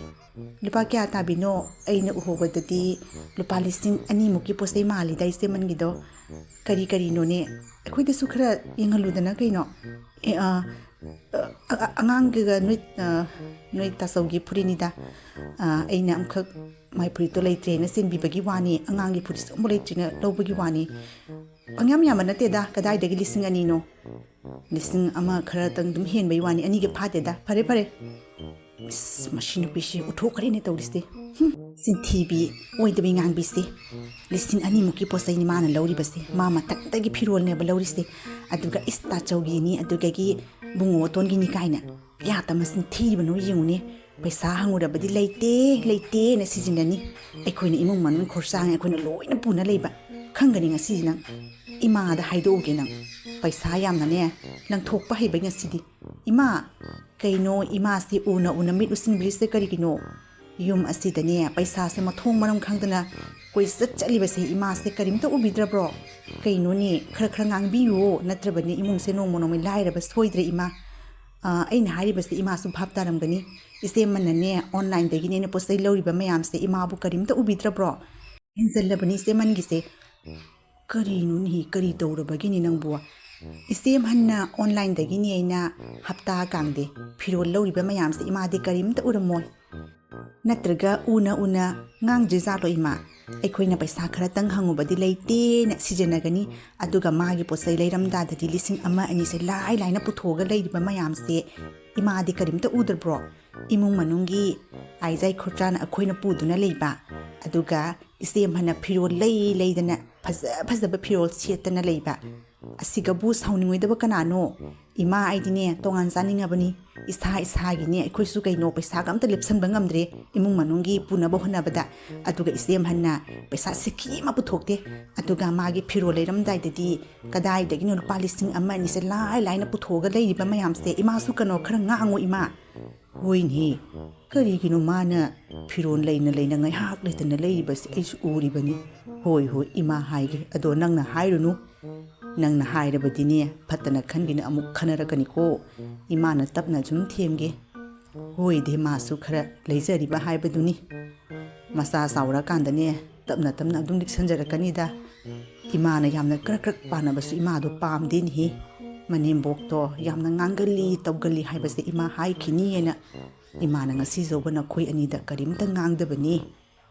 ꯂꯨꯄꯥ ꯀꯌꯥ ꯇꯥꯕꯤꯅꯣ? ꯑꯩꯅ ꯎꯍꯧꯕꯗꯗꯤ ꯂꯨꯄꯥ ꯂꯤꯁꯤꯡ ꯑꯅꯤꯃꯨꯛꯀꯤ ꯄꯣꯠ ꯆꯩ ꯃꯥꯜꯂꯤꯗ ꯏꯆꯦꯃꯟꯒꯤꯗꯣ꯫ ꯀꯔꯤ ꯀꯔꯤꯅꯣꯅꯦ? ꯑꯩꯈꯣꯏꯗꯁꯨ ꯈꯔ ꯌꯦꯡꯍꯜꯂꯨꯗꯅ ꯀꯩꯅꯣ?" ꯑꯦ, ꯑ, ꯑ, ꯑ, ꯑꯉꯥꯡꯒꯤꯒ ꯅꯣꯏ, ꯑ, ꯅꯣꯏ ꯇꯥꯆꯧꯒꯤ ꯐꯨꯔꯤꯠꯅꯤꯗ꯫ ꯑ, ꯑꯩꯅ ꯑꯃꯈꯛ ꯃꯥꯏ ꯐꯨꯔꯤꯠꯇꯣ ꯂꯩꯇ꯭ꯔꯦꯅ ꯆꯦꯟꯕꯤꯕꯒꯤ ꯋꯥꯅꯤ, ꯑꯉꯥꯡꯒꯤ ꯐꯨꯔꯤꯠꯁꯨ ꯑꯃꯨꯛ ꯂꯩꯇ꯭ꯔꯦꯅ ꯂꯧꯕꯒꯤ ꯋꯥꯅꯤ꯫ ꯄꯪꯌꯥꯝ ꯌꯥꯝꯕ ꯅꯠꯇꯦꯗ, ꯀꯗꯥꯏꯗꯒꯤ ꯂꯤꯁꯤꯡ ꯑꯅꯤꯅꯣ? ꯂꯤꯁꯤꯡ ꯑꯃ ꯈꯔꯇꯪ ꯑꯗꯨꯝ ꯍꯦꯟꯕꯩ ꯋꯥꯅꯤ, ꯑꯅꯤꯒ ꯐꯥꯗꯦꯗ꯫ ꯐꯔꯦ, ꯐꯔꯦ꯫ ꯏꯁ, ꯃꯁꯤ ꯅꯨꯄꯤꯁꯤ ꯎꯠꯊꯣꯛꯈ꯭ꯔꯦꯅꯦ ꯇꯧꯔꯤꯁꯦ꯫ ꯍꯨꯝ, ꯆꯤꯟꯊꯤꯕꯤ, ꯑꯣꯏꯗꯕꯤ ꯉꯥꯡꯕꯤꯁꯦ꯫ ꯂꯤꯁꯤꯡ ꯑꯅꯤꯃꯨꯛꯀꯤ ꯄꯣꯠ ꯆꯩꯅꯤ ꯃꯥꯅ ꯂꯧꯔꯤꯕꯁꯦ꯫ ꯃꯥ ꯃꯊꯛꯇꯒꯤ ꯐꯤꯔꯣꯜꯅꯦꯕ ꯂꯧꯔꯤꯁꯦ꯫ ꯑꯗꯨꯒ ꯏꯁ ꯇꯥꯆꯧꯒꯤꯅꯤ, ꯑꯗꯨꯗꯒꯤ ꯕꯨꯡꯉꯣ ꯑꯣꯇꯣꯟꯒꯤꯅꯤ ꯀꯥꯏꯅ꯫ ꯀꯌꯥꯇ ꯃꯁꯤꯡ ꯊꯤꯔꯤꯕꯅꯣ ꯌꯦꯡꯉꯨꯅꯦ꯫ ꯄꯩꯁꯥ ꯍꯪꯉꯨꯔꯕꯗꯤ ꯂꯩꯇꯦ, ꯂꯩꯇꯦꯅ ꯁꯤꯖꯤꯟꯅꯅꯤ꯫ ꯑꯩꯈꯣꯏꯅ ꯏꯃꯨꯡ ꯃꯅꯨꯡ ꯈꯣꯔꯁꯥꯡ ꯑꯩꯈꯣꯏꯅ ꯂꯣꯏꯅ ꯄꯨꯅ ꯂꯩꯕ꯫ ꯈꯪꯒꯅꯤ ꯉꯁꯤꯗꯤ ꯅꯪ꯫ ꯏꯃꯥꯗ ꯍꯥꯏꯗꯣꯛꯎꯒꯦ ꯅꯪ꯫ ꯄꯩꯁꯥ ꯌꯥꯝꯅꯅꯦ, ꯂꯪꯊꯣꯛꯄ ꯍꯩꯕ ꯉꯁꯤꯗꯤ꯫ ꯏꯃꯥ! ꯀꯩꯅꯣ ꯏꯃꯥꯁꯤ ꯎꯅ ꯎꯅ ꯃꯤꯠ ꯎꯁꯤꯟꯕꯤꯔꯤꯁꯦ ꯀꯔꯤꯒꯤꯅꯣ? ꯌꯨꯝ ꯑꯁꯤꯗꯅꯦ ꯄꯩꯁꯥꯁꯦ ꯃꯊꯣꯡ ꯃꯔꯝ ꯈꯪꯗꯅ ꯀꯣꯏꯆꯠ ꯆꯠꯂꯤꯕꯁꯦ ꯏꯃꯥꯁꯦ ꯀꯔꯤꯝꯇ ꯎꯕꯤꯗ꯭ꯔꯕ꯭ꯔꯣ? ꯀꯩꯅꯣꯅꯦ, ꯈꯔ ꯈꯔ ꯉꯥꯡꯕꯤꯌꯨꯋꯣ, ꯅꯠꯇ꯭ꯔꯕꯅꯦ ꯏꯃꯨꯡꯁꯦ ꯅꯣꯡꯃ ꯅꯣꯡꯃꯩ ꯂꯥꯏꯔꯕ ꯁꯣꯏꯗ꯭ꯔꯦ ꯏꯃꯥ꯫ ꯑꯥ, ꯑꯩꯅ ꯍꯥꯏꯔꯤꯕꯁꯦ ꯏꯃꯥꯁꯨ ꯚꯥꯞ ꯇꯥꯔꯝꯒꯅꯤ꯫ ꯏꯆꯦꯃꯅꯅꯦ, online-ꯗꯒꯤꯅꯦ ꯑꯩꯅ ꯄꯣꯠ ꯆꯩ ꯂꯧꯔꯤꯕ ꯃꯌꯥꯝꯁꯦ ꯏꯃꯥꯕꯨ ꯀꯔꯤꯝꯇ ꯎꯕꯤꯗ꯭ꯔꯕ꯭ꯔꯣ? ꯍꯦꯟꯖꯜꯂꯕꯅꯤ ꯏꯆꯦꯃꯟꯒꯤꯁꯦ꯫ ꯀꯔꯤꯅꯣꯅꯦꯍꯦ, ꯀꯔꯤ ꯇꯧꯔꯕꯒꯤꯅꯦ ꯅꯪꯕꯨ? ꯏꯆꯦꯃꯟꯅ online-ꯗꯒꯤꯅꯦ ꯑꯩꯅ ꯍꯞꯇꯥ ꯀꯥꯡꯗꯦ ꯐꯤꯔꯣꯜ ꯂꯧꯔꯤꯕ ꯃꯌꯥꯝꯁꯦ ꯏꯃꯥꯗꯤ ꯀꯔꯤꯝꯇ ꯎꯔꯝꯃꯣꯏ꯫ ꯅꯠꯇ꯭ꯔꯒ ꯎꯅ ꯎꯅ ꯉꯥꯡꯗ꯭ꯔꯤꯖꯥꯠꯂꯣ ꯏꯃꯥ? ꯑꯩꯈꯣꯏꯅ ꯄꯩꯁꯥ ꯈꯔꯇꯪ ꯍꯪꯉꯨꯕꯗꯤ ꯂꯩꯇꯦꯅ ꯁꯤꯖꯤꯟꯅꯒꯅꯤ, ꯑꯗꯨꯒ ꯃꯥꯒꯤ ꯄꯣꯠ ꯆꯩ ꯂꯩꯔꯝꯗꯥꯗꯗꯤ ꯂꯤꯁꯤꯡ ꯑꯃ ꯑꯅꯤꯁꯦ ꯂꯥꯏ ꯂꯥꯏꯅ ꯄꯨꯊꯣꯛꯑꯒ ꯂꯩꯔꯤꯕ ꯃꯌꯥꯝꯁꯦ ꯏꯃꯥꯗꯤ ꯀꯔꯤꯝꯇ ꯎꯗ꯭ꯔꯕ꯭ꯔꯣ? ꯏꯃꯨꯡ ꯃꯅꯨꯡꯒꯤ ꯑꯥꯏꯖꯥꯏ ꯈꯣꯔꯆꯥꯅ ꯑꯩꯈꯣꯏꯅ ꯄꯨꯗꯨꯅ ꯂꯩꯕ, ꯑꯗꯨꯒ ꯏꯆꯦꯝꯍꯟꯅ ꯐꯤꯔꯣꯜ ꯂꯩ ꯂꯩꯗꯅ ꯐꯖ ꯐꯖꯕ ꯐꯤꯔꯣꯜ ꯁꯦꯠꯇꯅ ꯂꯩꯕ, ꯑꯁꯤꯒꯕꯨ ꯁꯥꯎꯅꯤꯡꯉꯣꯏꯗꯕ ꯀꯅꯥꯅꯣ? ꯏꯃꯥ, ꯑꯩꯗꯤꯅꯦ ꯇꯣꯉꯥꯟ ꯆꯥꯅꯤꯡꯉꯕꯅꯤ꯫ ꯏꯁꯥ ꯏꯁꯥꯒꯤꯅꯦ ꯑꯩꯈꯣꯏꯁꯨ ꯀꯩꯅꯣ ꯄꯩꯁꯥꯒ ꯑꯝꯇ ꯂꯦꯞꯁꯟꯕ ꯉꯝꯗ꯭ꯔꯦ ꯏꯃꯨꯡ ꯃꯅꯨꯡꯒꯤ ꯄꯨꯅꯕ ꯍꯣꯠꯅꯕꯗ꯫ ꯑꯗꯨꯒ ꯏꯆꯦꯝꯍꯟꯅ ꯄꯩꯁꯥ ꯁꯤꯀꯤ ꯑꯃ ꯄꯨꯊꯣꯛꯇꯦ꯫ ꯑꯗꯨꯒ ꯃꯥꯒꯤ ꯐꯤꯔꯣꯜ ꯂꯩꯔꯝꯗꯥꯏꯗꯗꯤ ꯀꯗꯥꯏꯗꯒꯤꯅꯣ ꯂꯨꯄꯥ ꯂꯤꯁꯤꯡ ꯑꯃ ꯑꯅꯤꯁꯦ ꯂꯥꯏ ꯂꯥꯏꯅ ꯄꯨꯊꯣꯛꯑꯒ ꯂꯩꯔꯤꯕ ꯃꯌꯥꯝꯁꯦ꯫ ꯏꯃꯥꯁꯨ ꯀꯩꯅꯣ ꯈꯔ ꯉꯥꯡꯉꯨ ꯏꯃꯥ꯫ ꯍꯣꯏꯅꯦ, ꯀꯔꯤꯒꯤꯅꯣ ꯃꯥꯅ ꯐꯤꯔꯣꯜ ꯂꯩꯅ ꯂꯩꯅ ꯉꯥꯏꯍꯥꯛ ꯂꯩꯇꯅ ꯂꯩꯔꯤꯕꯁꯦ ꯑꯩꯁꯨ ꯎꯔꯤꯕꯅꯤ꯫ ꯍꯣꯏ ꯍꯣꯏ ꯏꯃꯥ ꯍꯥꯏꯒꯦ, ꯑꯗꯣ ꯅꯪꯅ ꯍꯥꯏꯔꯨꯅꯨ꯫ ꯅꯪꯅ ꯍꯥꯏꯔꯕꯗꯤꯅꯦ ꯐꯠꯇꯅ ꯈꯟꯒꯤꯅ ꯑꯃꯨꯛ ꯈꯟꯅꯔꯛꯀꯅꯤꯀꯣ꯫ ꯏꯃꯥꯅ ꯇꯞꯅ ꯁꯨꯝ ꯊꯦꯝꯒꯦ꯫ ꯍꯣꯏꯗꯤ ꯃꯥꯁꯨ ꯈꯔ ꯂꯩꯖꯔꯤꯕ ꯍꯥꯏꯕꯗꯨꯅꯤ꯫ ꯃꯆꯥ ꯆꯥꯎꯔꯀꯥꯟꯗꯅꯦ ꯇꯞꯅ ꯇꯞꯅ ꯑꯗꯨꯝ ꯂꯤꯛꯁꯟꯖꯔꯛꯀꯅꯤꯗ꯫ ꯏꯃꯥꯅ ꯌꯥꯝꯅ ꯀ꯭ꯔꯛ ꯀ꯭ꯔꯛ ꯄꯥꯟꯅꯕꯁꯨ ꯏꯃꯥꯗꯣ ꯄꯥꯝꯗꯦꯅꯦꯍꯦ꯫ ꯃꯅꯦꯝꯕꯣꯛꯇꯣ ꯌꯥꯝꯅ ꯉꯥꯡꯒꯜꯂꯤ ꯇꯧꯒꯜꯂꯤ ꯍꯥꯏꯕꯁꯦ ꯏꯃꯥ ꯍꯥꯏꯈꯤꯅꯤꯅ ꯏꯃꯥꯅ ꯉꯁꯤ ꯐꯥꯎꯕ ꯅꯈꯣꯏ ꯑꯅꯤꯗ ꯀꯔꯤꯝꯇ ꯉꯥꯡꯗꯕꯅꯤ꯫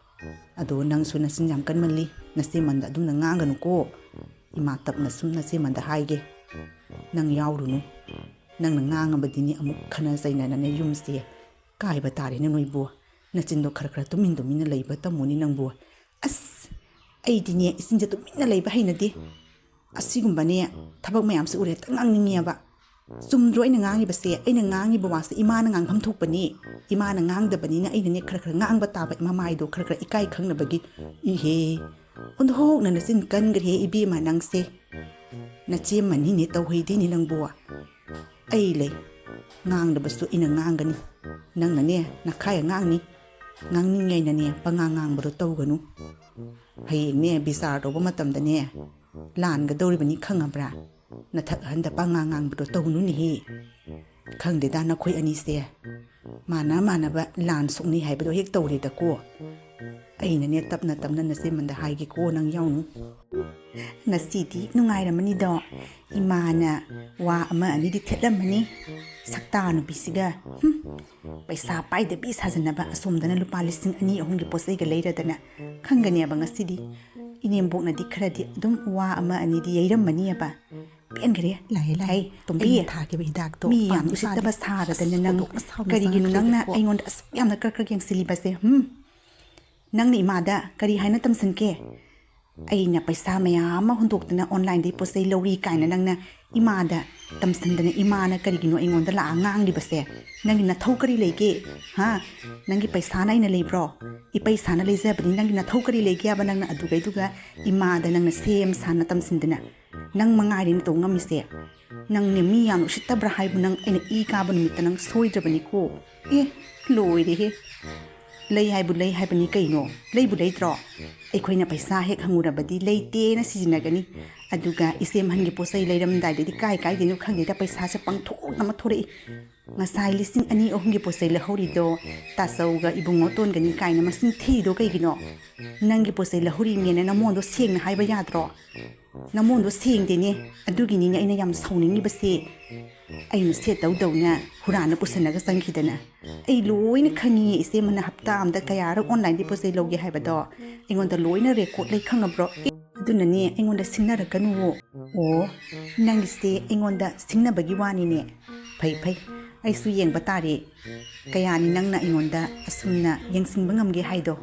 ꯑꯗꯣ ꯅꯪꯁꯨ ꯅꯆꯤꯟ ꯌꯥꯝ ꯀꯟꯃꯜꯂꯤ, ꯅꯆꯦꯃꯟꯗ ꯑꯗꯨꯝꯅ ꯉꯥꯡꯒꯅꯨꯀꯣ꯫ ꯏꯃꯥ ꯇꯞꯅ ꯁꯨꯝ ꯅꯆꯦꯃꯟꯗ ꯍꯥꯏꯒꯦ, ꯅꯪ ꯌꯥꯎꯔꯨꯅꯨ꯫ ꯅꯪꯅ ꯉꯥꯡꯉꯕꯗꯤꯅꯦ ꯑꯃꯨꯛ ꯈꯟꯅ ꯆꯩꯅꯅꯅꯦ ꯌꯨꯝꯁꯦ ꯀꯥꯏꯕ ꯇꯥꯔꯦꯅꯦ ꯅꯣꯏꯕꯨ꯫ ꯅꯆꯤꯟꯗꯣ ꯈꯔ ꯈꯔ ꯇꯨꯃꯤꯟ ꯇꯨꯃꯤꯟꯅ ꯂꯩꯕ ꯇꯝꯃꯨꯅꯦ ꯅꯪꯕꯨ꯫ ꯑꯁ, ꯑꯩꯗꯤꯅꯦ ꯏꯆꯤꯟꯁꯦ ꯇꯨꯃꯤꯟꯅ ꯂꯩꯕ ꯍꯩꯅꯗꯦ꯫ ꯑꯁꯤꯒꯨꯝꯕꯅꯦ ꯊꯕꯛ ꯃꯌꯥꯝꯁꯦ ꯎꯔꯦ ꯍꯦꯛꯇ ꯉꯥꯡꯅꯤꯡꯉꯦꯕ꯫ ꯆꯨꯝꯗ꯭ꯔꯣ ꯑꯩꯅ ꯉꯥꯡꯉꯤꯕꯁꯦ? ꯑꯩꯅ ꯉꯥꯡꯉꯤꯕ ꯋꯥꯁꯦ ꯏꯃꯥꯅ ꯉꯥꯡꯐꯝ ꯊꯣꯛꯄꯅꯤ꯫ ꯏꯃꯥꯅ ꯉꯥꯡꯗꯕꯅꯤꯅ ꯑꯩꯅꯅꯦ ꯈꯔ ꯈꯔ ꯉꯥꯡꯕ ꯇꯥꯕ, ꯏꯃꯥ ꯃꯥꯏꯗꯣ ꯈꯔ ꯈꯔ ꯏꯀꯥꯏ ꯈꯪꯅꯕꯒꯤ꯫ ꯏꯍꯦ, ꯑꯣꯟꯊꯣꯛꯅ ꯅꯆꯤꯟ ꯀꯟꯈ꯭ꯔꯦ ꯏꯕꯦꯝꯃ ꯅꯪꯁꯦ꯫ ꯅꯆꯦꯃꯅꯤꯅꯦ ꯇꯧꯍꯩꯗꯦꯅꯦ ꯅꯪꯕꯨ꯫ ꯑꯩ ꯂꯩ, ꯉꯥꯡꯗꯕꯁꯨ ꯑꯩꯅ ꯉꯥꯡꯒꯅꯤ꯫ ꯅꯪꯅꯅꯦ ꯅꯈꯥꯏ ꯑꯉꯥꯡꯅꯤ, ꯉꯥꯡꯅꯤꯡꯉꯩꯅꯅꯦ ꯄꯉꯥꯡ ꯉꯥꯡꯕꯗꯣ ꯇꯧꯒꯅꯨ꯫ ꯍꯌꯦꯡꯅꯦ ꯕꯤꯆꯥꯔ ꯇꯧꯕ ꯃꯇꯝꯗꯅꯦ ꯂꯥꯟꯒꯗꯧꯔꯤꯕꯅꯤ ꯈꯪꯉꯕ꯭ꯔꯥ? ꯅꯊꯛ ꯑꯍꯟꯗ ꯄꯉꯥꯡ ꯉꯥꯡꯕꯗꯣ ꯇꯧꯅꯨꯅꯦꯍꯦ꯫ ꯈꯪꯗꯦꯗ ꯅꯈꯣꯏ ꯑꯅꯤꯁꯦ ꯃꯥꯟꯅ ꯃꯥꯟꯅꯕ ꯂꯥꯟ ꯁꯣꯛꯅꯩ ꯍꯥꯏꯕꯗꯣ ꯍꯦꯛ ꯇꯧꯔꯦꯗꯀꯣ꯫ ꯑꯩꯅꯅꯦ ꯇꯞꯅ ꯇꯞꯅ ꯅꯆꯦꯃꯟꯗ ꯍꯥꯏꯒꯦꯀꯣ ꯅꯪ ꯌꯥꯎꯅꯨ꯫ ꯉꯁꯤꯗꯤ ꯅꯨꯡꯉꯥꯏꯔꯝꯃꯅꯤꯗꯣ, ꯏꯃꯥꯅ ꯋꯥ ꯑꯃ ꯑꯅꯤꯗꯤ ꯊꯦꯠꯂꯝꯃꯅꯤ꯫ ꯁꯛꯇꯥ ꯅꯨꯄꯤꯁꯤꯒ, ꯍꯨꯝ, ꯄꯩꯁꯥ ꯄꯥꯏꯗꯕꯤ ꯁꯥꯖꯟꯅꯕ, ꯑꯁꯣꯝꯗꯅ ꯂꯨꯄꯥ ꯂꯤꯁꯤꯡ ꯑꯅꯤ ꯑꯍꯨꯝꯒꯤ ꯄꯣꯠ ꯆꯩꯒ ꯂꯩꯔꯗꯅ꯫ ꯈꯪꯒꯅꯦꯕ ꯉꯁꯤꯗꯤ꯫ ꯏꯅꯦꯝꯕꯣꯛꯅꯗꯤ ꯈꯔꯗꯤ ꯑꯗꯨꯝ ꯋꯥ ꯑꯃ ꯑꯅꯤꯗꯤ ꯌꯩꯔꯝꯃꯅꯤꯕ꯫ ꯄꯦꯟꯈ꯭ꯔꯦ꯫ ꯂꯥꯛꯑꯦ, ꯂꯥꯛꯑꯦ꯫ ꯍꯩ, ꯇꯣꯝꯕꯤ, ꯑꯩꯅ ꯊꯥꯈꯤꯕ ꯍꯤꯗꯥꯛꯇꯣ ꯃꯤ ꯌꯥꯝ ꯄꯥꯝꯃꯤ ꯎꯁꯤꯠꯇꯕ ꯄꯥꯝꯃꯤ꯫ ꯁꯥꯔꯗꯅ ꯑꯁ, ꯅꯪ ꯑꯣꯟꯊꯣꯛꯅ ꯁꯥꯎꯅ ꯀꯔꯤꯒꯤꯅꯣ ꯅꯪꯅ ꯆꯪꯉꯛꯈꯤꯗꯦꯀꯣ꯫ ꯑꯩꯉꯣꯟꯗ ꯑꯁꯨꯛ ꯌꯥꯝꯅ ꯀ꯭ꯔꯛ ꯀ꯭ꯔꯛ ꯌꯦꯡꯁꯤꯜꯂꯤꯕꯁꯦ? ꯍꯨꯝ? ꯅꯪꯅ ꯏꯃꯥꯗ ꯀꯔꯤ ꯍꯥꯏꯅ ꯇꯝꯁꯤꯟꯒꯦ? ꯑꯩꯅ ꯄꯩꯁꯥ ꯃꯌꯥꯝ ꯑꯃ ꯍꯨꯟꯗꯣꯛꯇꯅ online-ꯗꯒꯤ ꯄꯣꯠ ꯆꯩ ꯂꯧꯔꯤ ꯀꯥꯏꯅ ꯅꯪꯅ ꯏꯃꯥꯗ ꯇꯝꯁꯤꯟꯗꯅ, ꯏꯃꯥꯅ ꯀꯔꯤꯒꯤꯅꯣ ꯑꯩꯉꯣꯟꯗ ꯂꯥꯛꯑ ꯉꯥꯡꯂꯤꯕꯁꯦ? ꯅꯪꯒꯤ ꯅꯊꯧ ꯀꯔꯤ ꯂꯩꯒꯦ? ꯍꯥ? ꯅꯪꯒꯤ ꯄꯩꯁꯥꯅ ꯑꯩꯅ ꯂꯩꯕ꯭ꯔꯣ? ꯏꯄꯩꯁꯥꯅ ꯂꯩꯖꯕꯅꯤ꯫ ꯅꯪꯒꯤ ꯅꯊꯧ ꯀꯔꯤ ꯂꯩꯒꯦ ꯍꯥꯏꯕ? ꯅꯪꯅ ꯑꯗꯨꯒꯩꯗꯨꯒ ꯏꯃꯥꯗ ꯅꯪꯅ ꯁꯦꯝ ꯁꯥꯅ ꯇꯝꯁꯤꯟꯗꯅ, ꯅꯪ ꯃꯉꯥꯏꯔꯦ ꯅꯇꯧ ꯉꯝꯃꯤꯁꯦ꯫ ꯅꯪꯅꯦ, ꯃꯤ ꯌꯥꯝ ꯎꯁꯤꯠꯇꯕ꯭ꯔꯥ ꯍꯥꯏꯕꯨ? ꯅꯪ ꯑꯩꯅ ꯏ ꯀꯥꯕ ꯅꯨꯃꯤꯠꯇ ꯅꯪ ꯁꯣꯏꯗ꯭ꯔꯕꯅꯤꯀꯣ꯫ ꯑꯦ, ꯂꯣꯏꯔꯦꯍꯦ꯫ ꯂꯩ ꯍꯥꯏꯕꯨ ꯂꯩ ꯍꯥꯏꯕꯅꯤ ꯀꯩꯅꯣ? ꯂꯩꯕꯨ ꯂꯩꯇ꯭ꯔꯣ? ꯑꯩꯈꯣꯏꯅ ꯄꯩꯁꯥ ꯍꯦꯛ ꯍꯪꯉꯨꯔꯕꯗꯤ ꯂꯩꯇꯦꯅ ꯁꯤꯖꯤꯟꯅꯒꯅꯤ꯫ ꯑꯗꯨꯒ ꯏꯆꯦ ꯑꯍꯟꯒꯤ ꯄꯣꯠ ꯆꯩ ꯂꯩꯔꯝꯗꯥꯏꯗꯗꯤ ꯀꯥꯏ ꯀꯥꯏꯗꯩꯅꯣ ꯈꯪꯗꯦꯗ ꯄꯩꯁꯥꯁꯦ ꯄꯪꯊꯣꯛ ꯑꯃ ꯊꯣꯔꯛꯏ꯫ ꯉꯁꯥꯏ ꯂꯤꯁꯤꯡ ꯑꯅꯤ ꯑꯍꯨꯝꯒꯤ ꯄꯣꯠ ꯆꯩ ꯂꯧꯍꯧꯔꯤꯗꯣ ꯇꯥꯆꯧꯒ ꯏꯕꯨꯡꯉꯣ ꯇꯣꯟꯒꯅꯤ ꯀꯥꯏꯅ ꯃꯁꯤꯡ ꯊꯤꯔꯤꯗꯣ ꯀꯩꯒꯤꯅꯣ? ꯅꯪꯒꯤ ꯄꯣꯠ ꯆꯩ ꯂꯧꯍꯧꯔꯤꯅꯦꯅ ꯅꯃꯣꯟꯗꯣ ꯁꯦꯡꯅ ꯍꯥꯏꯕ ꯌꯥꯗ꯭ꯔꯣ? ꯅꯃꯣꯟꯗꯣ ꯁꯦꯡꯗꯦꯅꯦ꯫ ꯑꯗꯨꯒꯤꯅꯤꯅꯦ ꯑꯩꯅ ꯌꯥꯝ ꯁꯥꯎꯅꯤꯡꯉꯤꯕꯁꯦ꯫ ꯑꯩꯅ ꯁꯦꯠꯇꯧꯗꯧꯅ ꯍꯨꯔꯥꯟꯅ ꯄꯨꯁꯟꯅꯒ ꯆꯪꯈꯤꯗꯅ꯫ ꯑꯩ ꯂꯣꯏꯅ ꯈꯪꯉꯤ, ꯏꯆꯦ ꯑꯃꯅ ꯍꯞꯇꯥ ꯑꯃꯗ ꯀꯌꯥꯔꯛ online-ꯗꯒꯤ ꯄꯣꯠ ꯆꯩ ꯂꯧꯒꯦ ꯍꯥꯏꯕꯗꯣ꯫ ꯑꯩꯉꯣꯟꯗ ꯂꯣꯏꯅ record ꯂꯩ, ꯈꯪꯉꯕ꯭ꯔꯣ? ꯑꯦ, ꯑꯗꯨꯅꯅꯦ ꯑꯩꯉꯣꯟꯗ ꯁꯤꯡꯅꯔꯛꯀꯅꯨꯋꯣ꯫ ꯑꯣ, ꯅꯪꯒꯤꯁꯦ ꯑꯩꯉꯣꯟꯗ ꯁꯤꯡꯅꯕꯒꯤ ꯋꯥꯅꯤꯅꯦ꯫ ꯐꯩ, ꯐꯩ, ꯑꯩꯁꯨ ꯌꯦꯡꯕ ꯇꯥꯔꯦ꯫ ꯀꯌꯥꯅꯤ ꯅꯪꯅ ꯑꯩꯉꯣꯟꯗ ꯑꯁꯨꯝꯅ ꯌꯦꯡꯁꯤꯟꯕ ꯉꯝꯒꯦ ꯍꯥꯏꯗꯣ?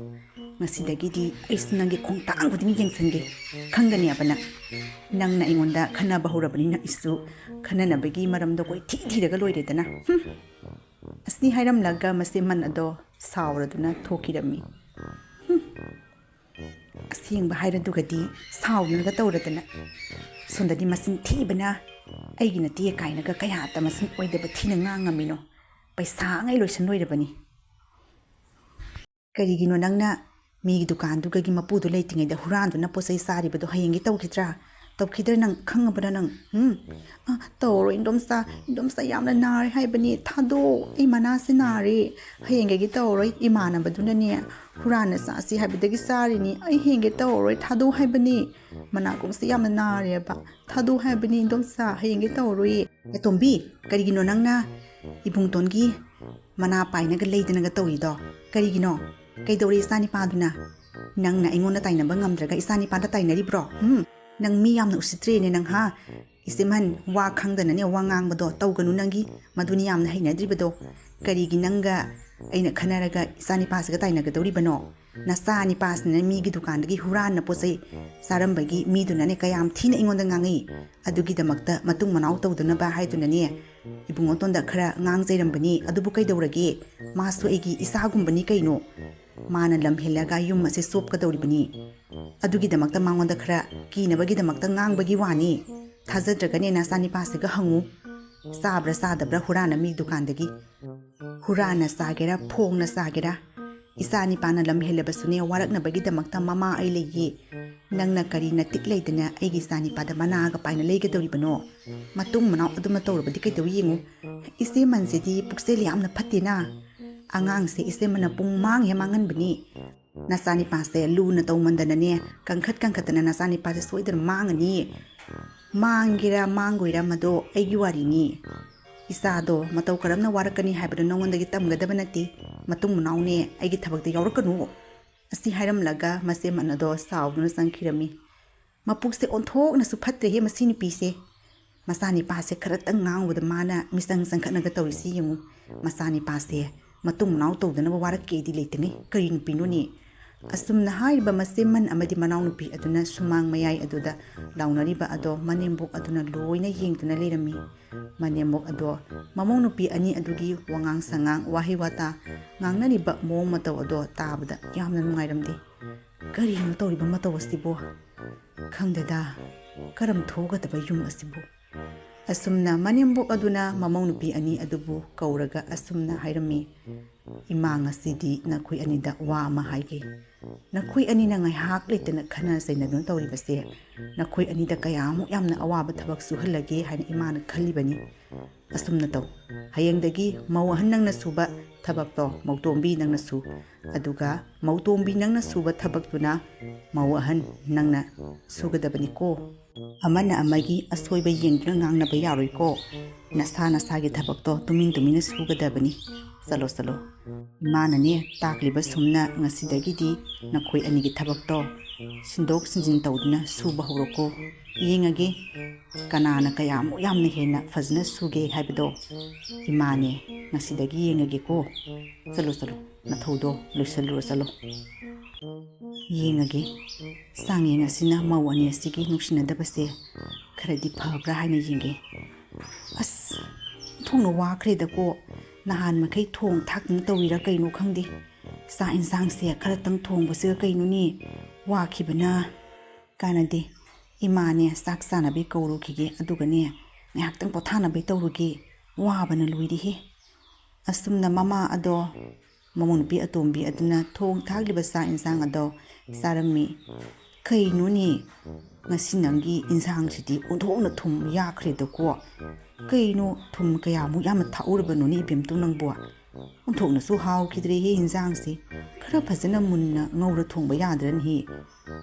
ꯉꯁꯤꯗꯒꯤꯗꯤ ꯑꯩꯁꯨ ꯅꯪꯒꯤ ꯈꯣꯡꯊꯥꯡ ꯈꯨꯗꯤꯡ ꯌꯦꯡꯁꯤꯟꯒꯦ꯫ ꯈꯪꯒꯅꯦꯕ ꯅꯪ꯫ ꯅꯪꯅ ꯑꯩꯉꯣꯟꯗ ꯈꯟꯅꯕ ꯍꯧꯔꯕꯅꯤꯅ ꯑꯩꯁꯨ ꯈꯟꯅꯅꯕꯒꯤ ꯃꯔꯝꯗꯣ ꯀꯣꯏꯊꯤ ꯊꯤꯔꯒ ꯂꯣꯏꯔꯦꯗꯅ꯫ ꯍꯨꯝ꯫ ꯑꯁꯤ ꯍꯥꯏꯔꯝꯂꯒ ꯃꯁꯦ ꯃꯟ ꯑꯗꯣ ꯁꯥꯎꯔꯗꯨꯅ ꯊꯣꯛꯈꯤꯔꯝꯃꯤ꯫ ꯍꯨꯝ꯫ ꯑꯁꯦꯡꯕ ꯍꯥꯏꯔꯗꯨꯒꯗꯤ ꯁꯥꯎꯗꯅꯒ ꯇꯧꯔꯗꯅ꯫ ꯁꯣꯝꯗꯗꯤ ꯃꯆꯤꯟ ꯊꯤꯕꯅ ꯑꯩꯒꯤ ꯅꯠꯇꯦ ꯀꯥꯏꯅꯒ ꯀꯌꯥꯇ ꯃꯆꯤꯟ ꯑꯣꯏꯗꯕ ꯊꯤꯅ ꯉꯥꯡꯉꯝꯃꯤꯅꯣ꯫ ꯄꯩꯁꯥꯉꯩ ꯂꯣꯏꯁꯟ ꯂꯣꯏꯔꯕꯅꯤ꯫ ꯀꯔꯤꯒꯤꯅꯣ ꯅꯪꯅ ꯃꯤꯒꯤ ꯗꯨꯀꯥꯟꯗꯨꯒꯒꯤ ꯃꯄꯨꯗꯨ ꯂꯩꯇ꯭ꯔꯤꯉꯩꯗ ꯍꯨꯔꯥꯟꯗꯨꯅ ꯄꯣꯠ ꯆꯩ ꯆꯥꯔꯤꯕꯗꯣ ꯍꯌꯦꯡꯒꯤ ꯇꯧꯈꯤꯗ꯭ꯔꯥ? ꯇꯧꯈꯤꯗ꯭ꯔꯥ ꯅꯪ ꯈꯪꯉꯕ꯭ꯔꯥ ꯅꯪ? ꯎꯝ? ꯑ, ꯇꯧꯔꯣꯏ ꯏꯟꯗꯣꯝꯆꯥ, ꯏꯟꯗꯣꯝꯆꯥ ꯌꯥꯝꯅ ꯅꯥꯔꯦ ꯍꯥꯏꯕꯅꯤ, ꯊꯥꯗꯣꯛꯑꯣ, ꯑꯩ ꯃꯅꯥꯁꯦ ꯅꯥꯔꯦ, ꯍꯌꯦꯡꯗꯒꯤ ꯇꯧꯔꯣꯏ꯫ ꯏꯃꯥꯟꯅꯕꯗꯨꯅꯅꯦ ꯍꯨꯔꯥꯟꯅ ꯆꯥꯁꯤ ꯍꯥꯏꯕꯗꯒꯤ ꯆꯥꯔꯤꯅꯤ, ꯑꯩ ꯍꯌꯦꯡꯗꯒꯤ ꯇꯧꯔꯣꯏ, ꯊꯥꯗꯣꯛꯑꯣ ꯍꯥꯏꯕꯅꯤ, ꯃꯅꯥꯀꯣꯡꯁꯦ ꯌꯥꯝꯅ ꯅꯥꯔꯦꯕ, ꯊꯥꯗꯣꯛꯑꯣ ꯍꯥꯏꯕꯅꯤ ꯏꯟꯗꯣꯝꯆꯥ, ꯍꯌꯦꯡꯗꯒꯤ ꯇꯧꯔꯣꯏꯌꯦ꯫ ꯑꯦ ꯇꯣꯝꯕꯤ, ꯀꯔꯤꯒꯤꯅꯣ ꯅꯪꯅ ꯏꯕꯨꯡꯇꯣꯟꯒꯤ ꯃꯅꯥ ꯄꯥꯏꯅꯒ ꯂꯩꯗꯅꯒ ꯇꯧꯔꯤꯗꯣ? ꯀꯔꯤꯒꯤꯅꯣ? ꯀꯩꯗꯧꯔꯦ ꯏꯆꯥꯅꯤꯄꯥꯗꯨꯅ? ꯅꯪꯅ ꯑꯩꯉꯣꯟꯗ ꯇꯥꯏꯅꯕ ꯉꯝꯗ꯭ꯔꯒ ꯏꯆꯥꯅꯤꯄꯥꯗ ꯇꯥꯏꯅꯔꯤꯕ꯭ꯔꯣ? ꯎꯝ? ꯅꯪ ꯃꯤ ꯌꯥꯝꯅ ꯎꯁꯤꯠꯇ꯭ꯔꯦꯅꯦ ꯅꯪ, ꯍꯥ? ꯏꯆꯦꯃꯟ, ꯋꯥ ꯈꯪꯗꯅꯅꯦ ꯋꯥ ꯉꯥꯡꯕꯗꯣ ꯇꯧꯒꯅꯨ ꯅꯪꯒꯤ꯫ ꯃꯗꯨꯅꯤ ꯌꯥꯝꯅ ꯍꯩꯅꯗ꯭ꯔꯤꯕꯗꯣ꯫ ꯀꯔꯤꯒꯤ ꯅꯪꯒ ꯑꯩꯅ ꯈꯟꯅꯔꯒ ꯏꯆꯥꯅꯤꯄꯥꯁꯤꯒ ꯇꯥꯏꯅꯒꯗꯧꯔꯤꯕꯅꯣ? ꯅꯆꯥ ꯅꯤꯄꯥꯁꯤꯅ ꯃꯤꯒꯤ ꯗꯨꯀꯥꯟꯗꯒꯤ ꯍꯨꯔꯥꯟꯅ ꯄꯣꯠ ꯆꯩ ꯆꯥꯔꯝꯕꯒꯤ ꯃꯤꯗꯨꯅꯅꯦ ꯀꯌꯥꯝ ꯊꯤꯅ ꯑꯩꯉꯣꯟꯗ ꯉꯥꯡꯉꯤ꯫ ꯑꯗꯨꯒꯤꯗꯃꯛꯇ ꯃꯇꯨꯡ ꯃꯅꯥꯎ ꯇꯧꯗꯅꯕ ꯍꯥꯏꯗꯨꯅꯅꯦ ꯏꯕꯨꯡꯉꯣꯇꯣꯟꯗ ꯈꯔ ꯉꯥꯡꯖꯩꯔꯝꯕꯅꯤ꯫ ꯑꯗꯨꯕꯨ ꯀꯩꯗꯧꯔꯒꯦ? ꯃꯥꯁꯨ ꯑꯩꯒꯤ ꯏꯆꯥꯒꯨꯝꯕꯅꯤ ꯀꯩꯅꯣ꯫ ꯃꯥꯅ ꯂꯝ ꯍꯦꯜꯂꯒ ꯌꯨꯝ ꯑꯁꯦ ꯆꯣꯞꯀꯗꯧꯔꯤꯕꯅꯤ꯫ ꯑꯗꯨꯒꯤꯗꯃꯛꯇ ꯃꯉꯣꯟꯗ ꯈꯔ ꯀꯤꯅꯕꯒꯤꯗꯃꯛꯇ ꯉꯥꯡꯕꯒꯤ ꯋꯥꯅꯤ꯫ ꯊꯥꯖꯗ꯭ꯔꯒꯅꯦ ꯅꯆꯥꯅꯤꯄꯥꯁꯤꯒ ꯍꯪꯉꯨ꯫ ꯆꯥꯕ꯭ꯔꯥ ꯆꯥꯗꯕ꯭ꯔꯥ ꯍꯨꯔꯥꯟꯅ ꯃꯤ ꯗꯨꯀꯥꯟꯗꯒꯤ? ꯍꯨꯔꯥꯟꯅ ꯆꯥꯒꯦꯔꯥ, ꯐꯣꯡꯅ ꯆꯥꯒꯦꯔꯥ, ꯏꯆꯥ ꯅꯤꯄꯥꯅ ꯂꯝ ꯍꯦꯜꯂꯕꯁꯨꯅꯦ, ꯋꯥꯔꯛꯅꯕꯒꯤꯗꯃꯛꯇ ꯃꯃꯥ ꯑꯩ ꯂꯩꯌꯦ꯫ ꯅꯪꯅ ꯀꯔꯤ ꯅꯇꯤꯛ ꯂꯩꯗꯅ ꯑꯩꯒꯤ ꯏꯆꯥ ꯅꯤꯄꯥꯗ ꯃꯅꯥꯒ ꯄꯥꯏꯅ ꯂꯩꯒꯗꯧꯔꯤꯕꯅꯣ? ꯃꯇꯨꯡ ꯃꯅꯥꯎ ꯑꯗꯨꯃ ꯇꯧꯔꯕꯗꯤ ꯀꯩꯗꯧ ꯌꯦꯡꯉꯨ꯫ ꯏꯆꯦꯃꯟꯁꯤꯗꯤ ꯄꯨꯛꯆꯦꯜ ꯌꯥꯝꯅ ꯐꯠꯇꯦꯅ꯫ ꯑꯉꯥꯡꯁꯦ ꯏꯆꯦꯃꯟꯅ ꯄꯨꯡ ꯃꯥꯡ ꯍꯦꯛ ꯃꯥꯡꯍꯟꯕꯅꯤ꯫ ꯅꯆꯥꯅꯤꯄꯥꯁꯦ ꯂꯨꯅ ꯇꯧꯃꯟꯗꯅꯅꯦ, ꯀꯟꯈꯠ ꯀꯟꯈꯠꯇꯅ ꯅꯆꯥꯅꯤꯄꯥꯁꯦ ꯁꯣꯏꯗꯅ ꯃꯥꯡꯉꯅꯤ꯫ ꯃꯥꯡꯒꯦꯔꯥ ꯃꯥꯡꯒꯣꯏꯔꯥ ꯃꯗꯣ ꯑꯩꯒꯤ ꯋꯥꯔꯤꯅꯤ꯫ ꯏꯆꯥꯗꯣ ꯃꯇꯧ ꯀꯔꯝꯅ ꯋꯥꯔꯛꯀꯅꯤ ꯍꯥꯏꯕꯗꯣ ꯅꯉꯣꯟꯗꯒꯤ ꯇꯝꯒꯗꯕ ꯅꯠꯇꯦ꯫ ꯃꯇꯨꯡ ꯃꯅꯥꯎꯅꯦ ꯑꯩꯒꯤ ꯊꯕꯛꯇ ꯌꯥꯎꯔꯛꯀꯅꯨ꯫ ꯑꯁꯤ ꯍꯥꯏꯔꯝꯂꯒ ꯃꯆꯦꯃꯟ ꯑꯗꯣ ꯁꯥꯎꯗꯨꯅ ꯆꯪꯈꯤꯔꯝꯃꯤ꯫ ꯃꯄꯨꯛꯁꯦ ꯑꯣꯟꯊꯣꯛꯅꯁꯨ ꯐꯠꯇ꯭ꯔꯦꯍꯦ ꯃꯁꯤ ꯅꯨꯄꯤꯁꯦ꯫ ꯃꯆꯥꯅꯤꯄꯥꯁꯦ ꯈꯔꯇꯪ ꯉꯥꯡꯕꯗ ꯃꯥꯅ ꯃꯤꯆꯪ ꯆꯪꯈꯠꯅꯒ ꯇꯧꯔꯤꯁꯤ ꯌꯦꯡꯉꯨ꯫ ꯃꯆꯥꯅꯤꯄꯥꯁꯦ ꯃꯇꯨꯡ ꯃꯅꯥꯎ ꯇꯧꯗꯅꯕ ꯋꯥꯔꯛꯀꯦꯗꯤ ꯂꯩꯇꯉꯩ ꯀꯔꯤ ꯅꯨꯄꯤꯅꯣꯅꯦ? ꯑꯁꯨꯝꯅ ꯍꯥꯏꯔꯤꯕ ꯃꯆꯦꯃꯟ ꯑꯃꯗꯤ ꯃꯅꯥꯎꯅꯨꯄꯤ ꯑꯗꯨꯅ ꯁꯨꯃꯥꯡ ꯃꯌꯥꯏ ꯑꯗꯨꯗ ꯂꯥꯎꯅꯔꯤꯕ ꯑꯗꯣ ꯃꯅꯦꯝꯕꯣꯛ ꯑꯗꯨꯅ ꯂꯣꯏꯅ ꯌꯦꯡꯗꯨꯅ ꯂꯩꯔꯝꯃꯤ꯫ ꯃꯅꯦꯝꯕꯣꯛ ꯑꯗꯣ ꯃꯃꯧ ꯅꯨꯄꯤ ꯑꯅꯤ ꯑꯗꯨꯒꯤ ꯋꯥꯉꯥꯡ ꯁꯉꯥꯡ, ꯋꯥꯍꯩ ꯋꯥꯇꯥ ꯉꯥꯡꯅꯔꯤꯕ ꯃꯑꯣꯡ ꯃꯇꯧ ꯑꯗꯣ ꯇꯥꯕꯗ ꯌꯥꯝꯅ ꯅꯨꯡꯉꯥꯏꯔꯝꯗꯦ꯫ ꯀꯔꯤꯅꯣ ꯇꯧꯔꯤꯕ ꯃꯇꯧ ꯑꯁꯤꯕꯨ? ꯈꯪꯗꯦꯗ, ꯀꯔꯝ ꯊꯣꯛꯒꯗꯕ ꯌꯨꯝ ꯑꯁꯤꯕꯨ? ꯑꯁꯨꯝꯅ ꯃꯅꯦꯝꯕꯣꯛ ꯑꯗꯨꯅ ꯃꯃꯧ ꯅꯨꯄꯤ ꯑꯅꯤ ꯑꯗꯨꯕꯨ ꯀꯧꯔꯒ ꯑꯁꯨꯝꯅ ꯍꯥꯏꯔꯝꯃꯤ, "ꯏꯃꯥ, ꯉꯁꯤꯗꯤ ꯅꯈꯣꯏ ꯑꯅꯤꯗ ꯋꯥ ꯑꯃ ꯍꯥꯏꯒꯦ꯫ ꯅꯈꯣꯏ ꯑꯅꯤꯅ ꯉꯥꯏꯍꯥꯛ ꯂꯩꯇꯅ ꯈꯠꯅ ꯆꯩꯅꯗꯨꯅ ꯇꯧꯔꯤꯕꯁꯦ, ꯅꯈꯣꯏ ꯑꯅꯤꯗ ꯀꯌꯥꯃꯨꯛ ꯌꯥꯝꯅ ꯑꯋꯥꯕ ꯊꯕꯛ ꯁꯨꯍꯜꯂꯒꯦ ꯍꯥꯏꯅ ꯏꯃꯥꯅ ꯈꯜꯂꯤꯕꯅꯤ꯫ ꯑꯁꯨꯝꯅ ꯇꯧ, ꯍꯌꯦꯡꯗꯒꯤ ꯃꯧ ꯑꯍꯟ ꯅꯪꯅ ꯁꯨꯕ ꯊꯕꯛꯇꯣ ꯃꯧꯇꯣꯝꯕꯤ ꯅꯪꯅ ꯁꯨ, ꯑꯗꯨꯒ ꯃꯧꯇꯣꯝꯕꯤ ꯅꯪꯅ ꯁꯨꯕ ꯊꯕꯛꯇꯨꯅ ꯃꯧ ꯑꯍꯟ ꯅꯪꯅ ꯁꯨꯒꯗꯕꯅꯤꯀꯣ"꯫ ꯑꯃꯅ ꯑꯃꯒꯤ ꯑꯁꯣꯏꯕ ꯌꯦꯡꯗꯨꯅ ꯉꯥꯡꯅꯕ ꯌꯥꯔꯣꯏꯀꯣ꯫ ꯅꯁꯥ ꯅꯁꯥꯒꯤ ꯊꯕꯛꯇꯣ ꯇꯨꯃꯤꯟ ꯇꯨꯃꯤꯟꯅ ꯁꯨꯒꯗꯕꯅꯤ꯫ ꯆꯠꯂꯣ, ꯆꯠꯂꯣ꯫ ꯏꯃꯥꯅꯅꯦ ꯇꯥꯛꯂꯤꯕ ꯁꯨꯝꯅ ꯉꯁꯤꯗꯒꯤꯗꯤ ꯅꯈꯣꯏ ꯑꯅꯤꯒꯤ ꯊꯕꯛꯇꯣ ꯁꯤꯟꯗꯣꯛ ꯁꯤꯟꯖꯤꯟ ꯇꯧꯗꯨꯅ ꯁꯨꯕ ꯍꯧꯔꯣꯀꯣ꯫ ꯌꯦꯡꯉꯒꯦ ꯀꯅꯥꯅ ꯀꯌꯥꯃꯨꯛ ꯌꯥꯝꯅ ꯍꯦꯟꯅ ꯐꯖꯅ ꯁꯨꯒꯦ ꯍꯥꯏꯕꯗꯣ꯫ ꯏꯃꯥꯅꯦ, ꯉꯁꯤꯗꯒꯤ ꯌꯦꯡꯉꯒꯦꯀꯣ꯫ ꯆꯠꯂꯣ, ꯆꯠꯂꯣ꯫ ꯅꯊꯧꯗꯣ ꯂꯣꯏꯁꯤꯜꯂꯨꯔꯣ, ꯆꯠꯂꯣ꯫ ꯌꯦꯡꯉꯒꯦ꯫ ꯆꯥꯡꯌꯦꯡ ꯑꯁꯤꯅ ꯃꯧ ꯑꯅꯤ ꯑꯁꯤꯒꯤ ꯅꯨꯡꯁꯤꯅꯗꯕꯁꯦ ꯈꯔꯗꯤ ꯐꯕ꯭ꯔꯥ ꯍꯥꯏꯅ ꯌꯦꯡꯒꯦ꯫ ꯑꯁ, ꯊꯣꯡꯅ ꯋꯥꯈ꯭ꯔꯦꯗꯀꯣ꯫ ꯅꯍꯥꯟ ꯃꯈꯩ ꯊꯣꯡ ꯊꯥꯛꯇꯅ ꯇꯧꯔꯤꯔꯥ ꯀꯩꯅꯣ ꯈꯪꯗꯦ꯫ ꯆꯥꯛ ꯏꯟꯁꯥꯡꯁꯦ ꯈꯔꯇꯪ ꯊꯣꯡꯕꯁꯤꯒ ꯀꯩꯅꯣꯅꯦ꯫ ꯋꯥꯈꯤꯕꯅ ꯀꯥꯟꯅꯗꯦ꯫ ꯏꯃꯥꯅꯦ ꯆꯥꯛ ꯆꯥꯅꯕꯩ ꯀꯧꯔꯨꯈꯤꯒꯦ, ꯑꯗꯨꯒꯅꯦ ꯉꯥꯏꯍꯥꯛꯇꯪ ꯄꯣꯊꯥꯅꯕꯩ ꯇꯧꯔꯨꯒꯦ꯫ ꯋꯥꯕꯅ ꯂꯣꯏꯔꯦꯍꯦ꯫ ꯑꯁꯨꯝꯅ ꯃꯃꯥ ꯑꯗꯣ, ꯃꯃꯧ ꯅꯨꯄꯤ ꯑꯇꯣꯝꯕꯤ ꯑꯗꯨꯅ ꯊꯣꯡ ꯊꯥꯛꯂꯤꯕ ꯆꯥꯛ ꯏꯟꯁꯥꯡ ꯑꯗꯣ ꯆꯥꯔꯝꯃꯤ꯫ "ꯀꯩꯅꯣꯅꯦ, ꯉꯁꯤ ꯅꯪꯒꯤ ꯏꯟꯁꯥꯡꯁꯤꯗꯤ ꯑꯣꯟꯊꯣꯛꯅ ꯊꯨꯝ ꯌꯥꯛꯈ꯭ꯔꯦꯗꯀꯣ꯫ ꯀꯩꯅꯣ, ꯊꯨꯝ ꯀꯌꯥꯃꯨꯛ ꯌꯥꯝꯅ ꯊꯥꯛꯎꯔꯕꯅꯣꯅꯦ ꯏꯕꯦꯝꯇꯣ ꯅꯪꯕꯣ? ꯑꯣꯟꯊꯣꯛꯅꯁꯨ ꯍꯥꯎꯈꯤꯗ꯭ꯔꯦꯍꯦ ꯏꯟꯁꯥꯡꯁꯤ꯫ ꯈꯔ ꯐꯖꯅ ꯃꯨꯟꯅ ꯉꯧꯔ ꯊꯣꯡꯕ ꯌꯥꯗ꯭ꯔꯅꯦꯍꯦ?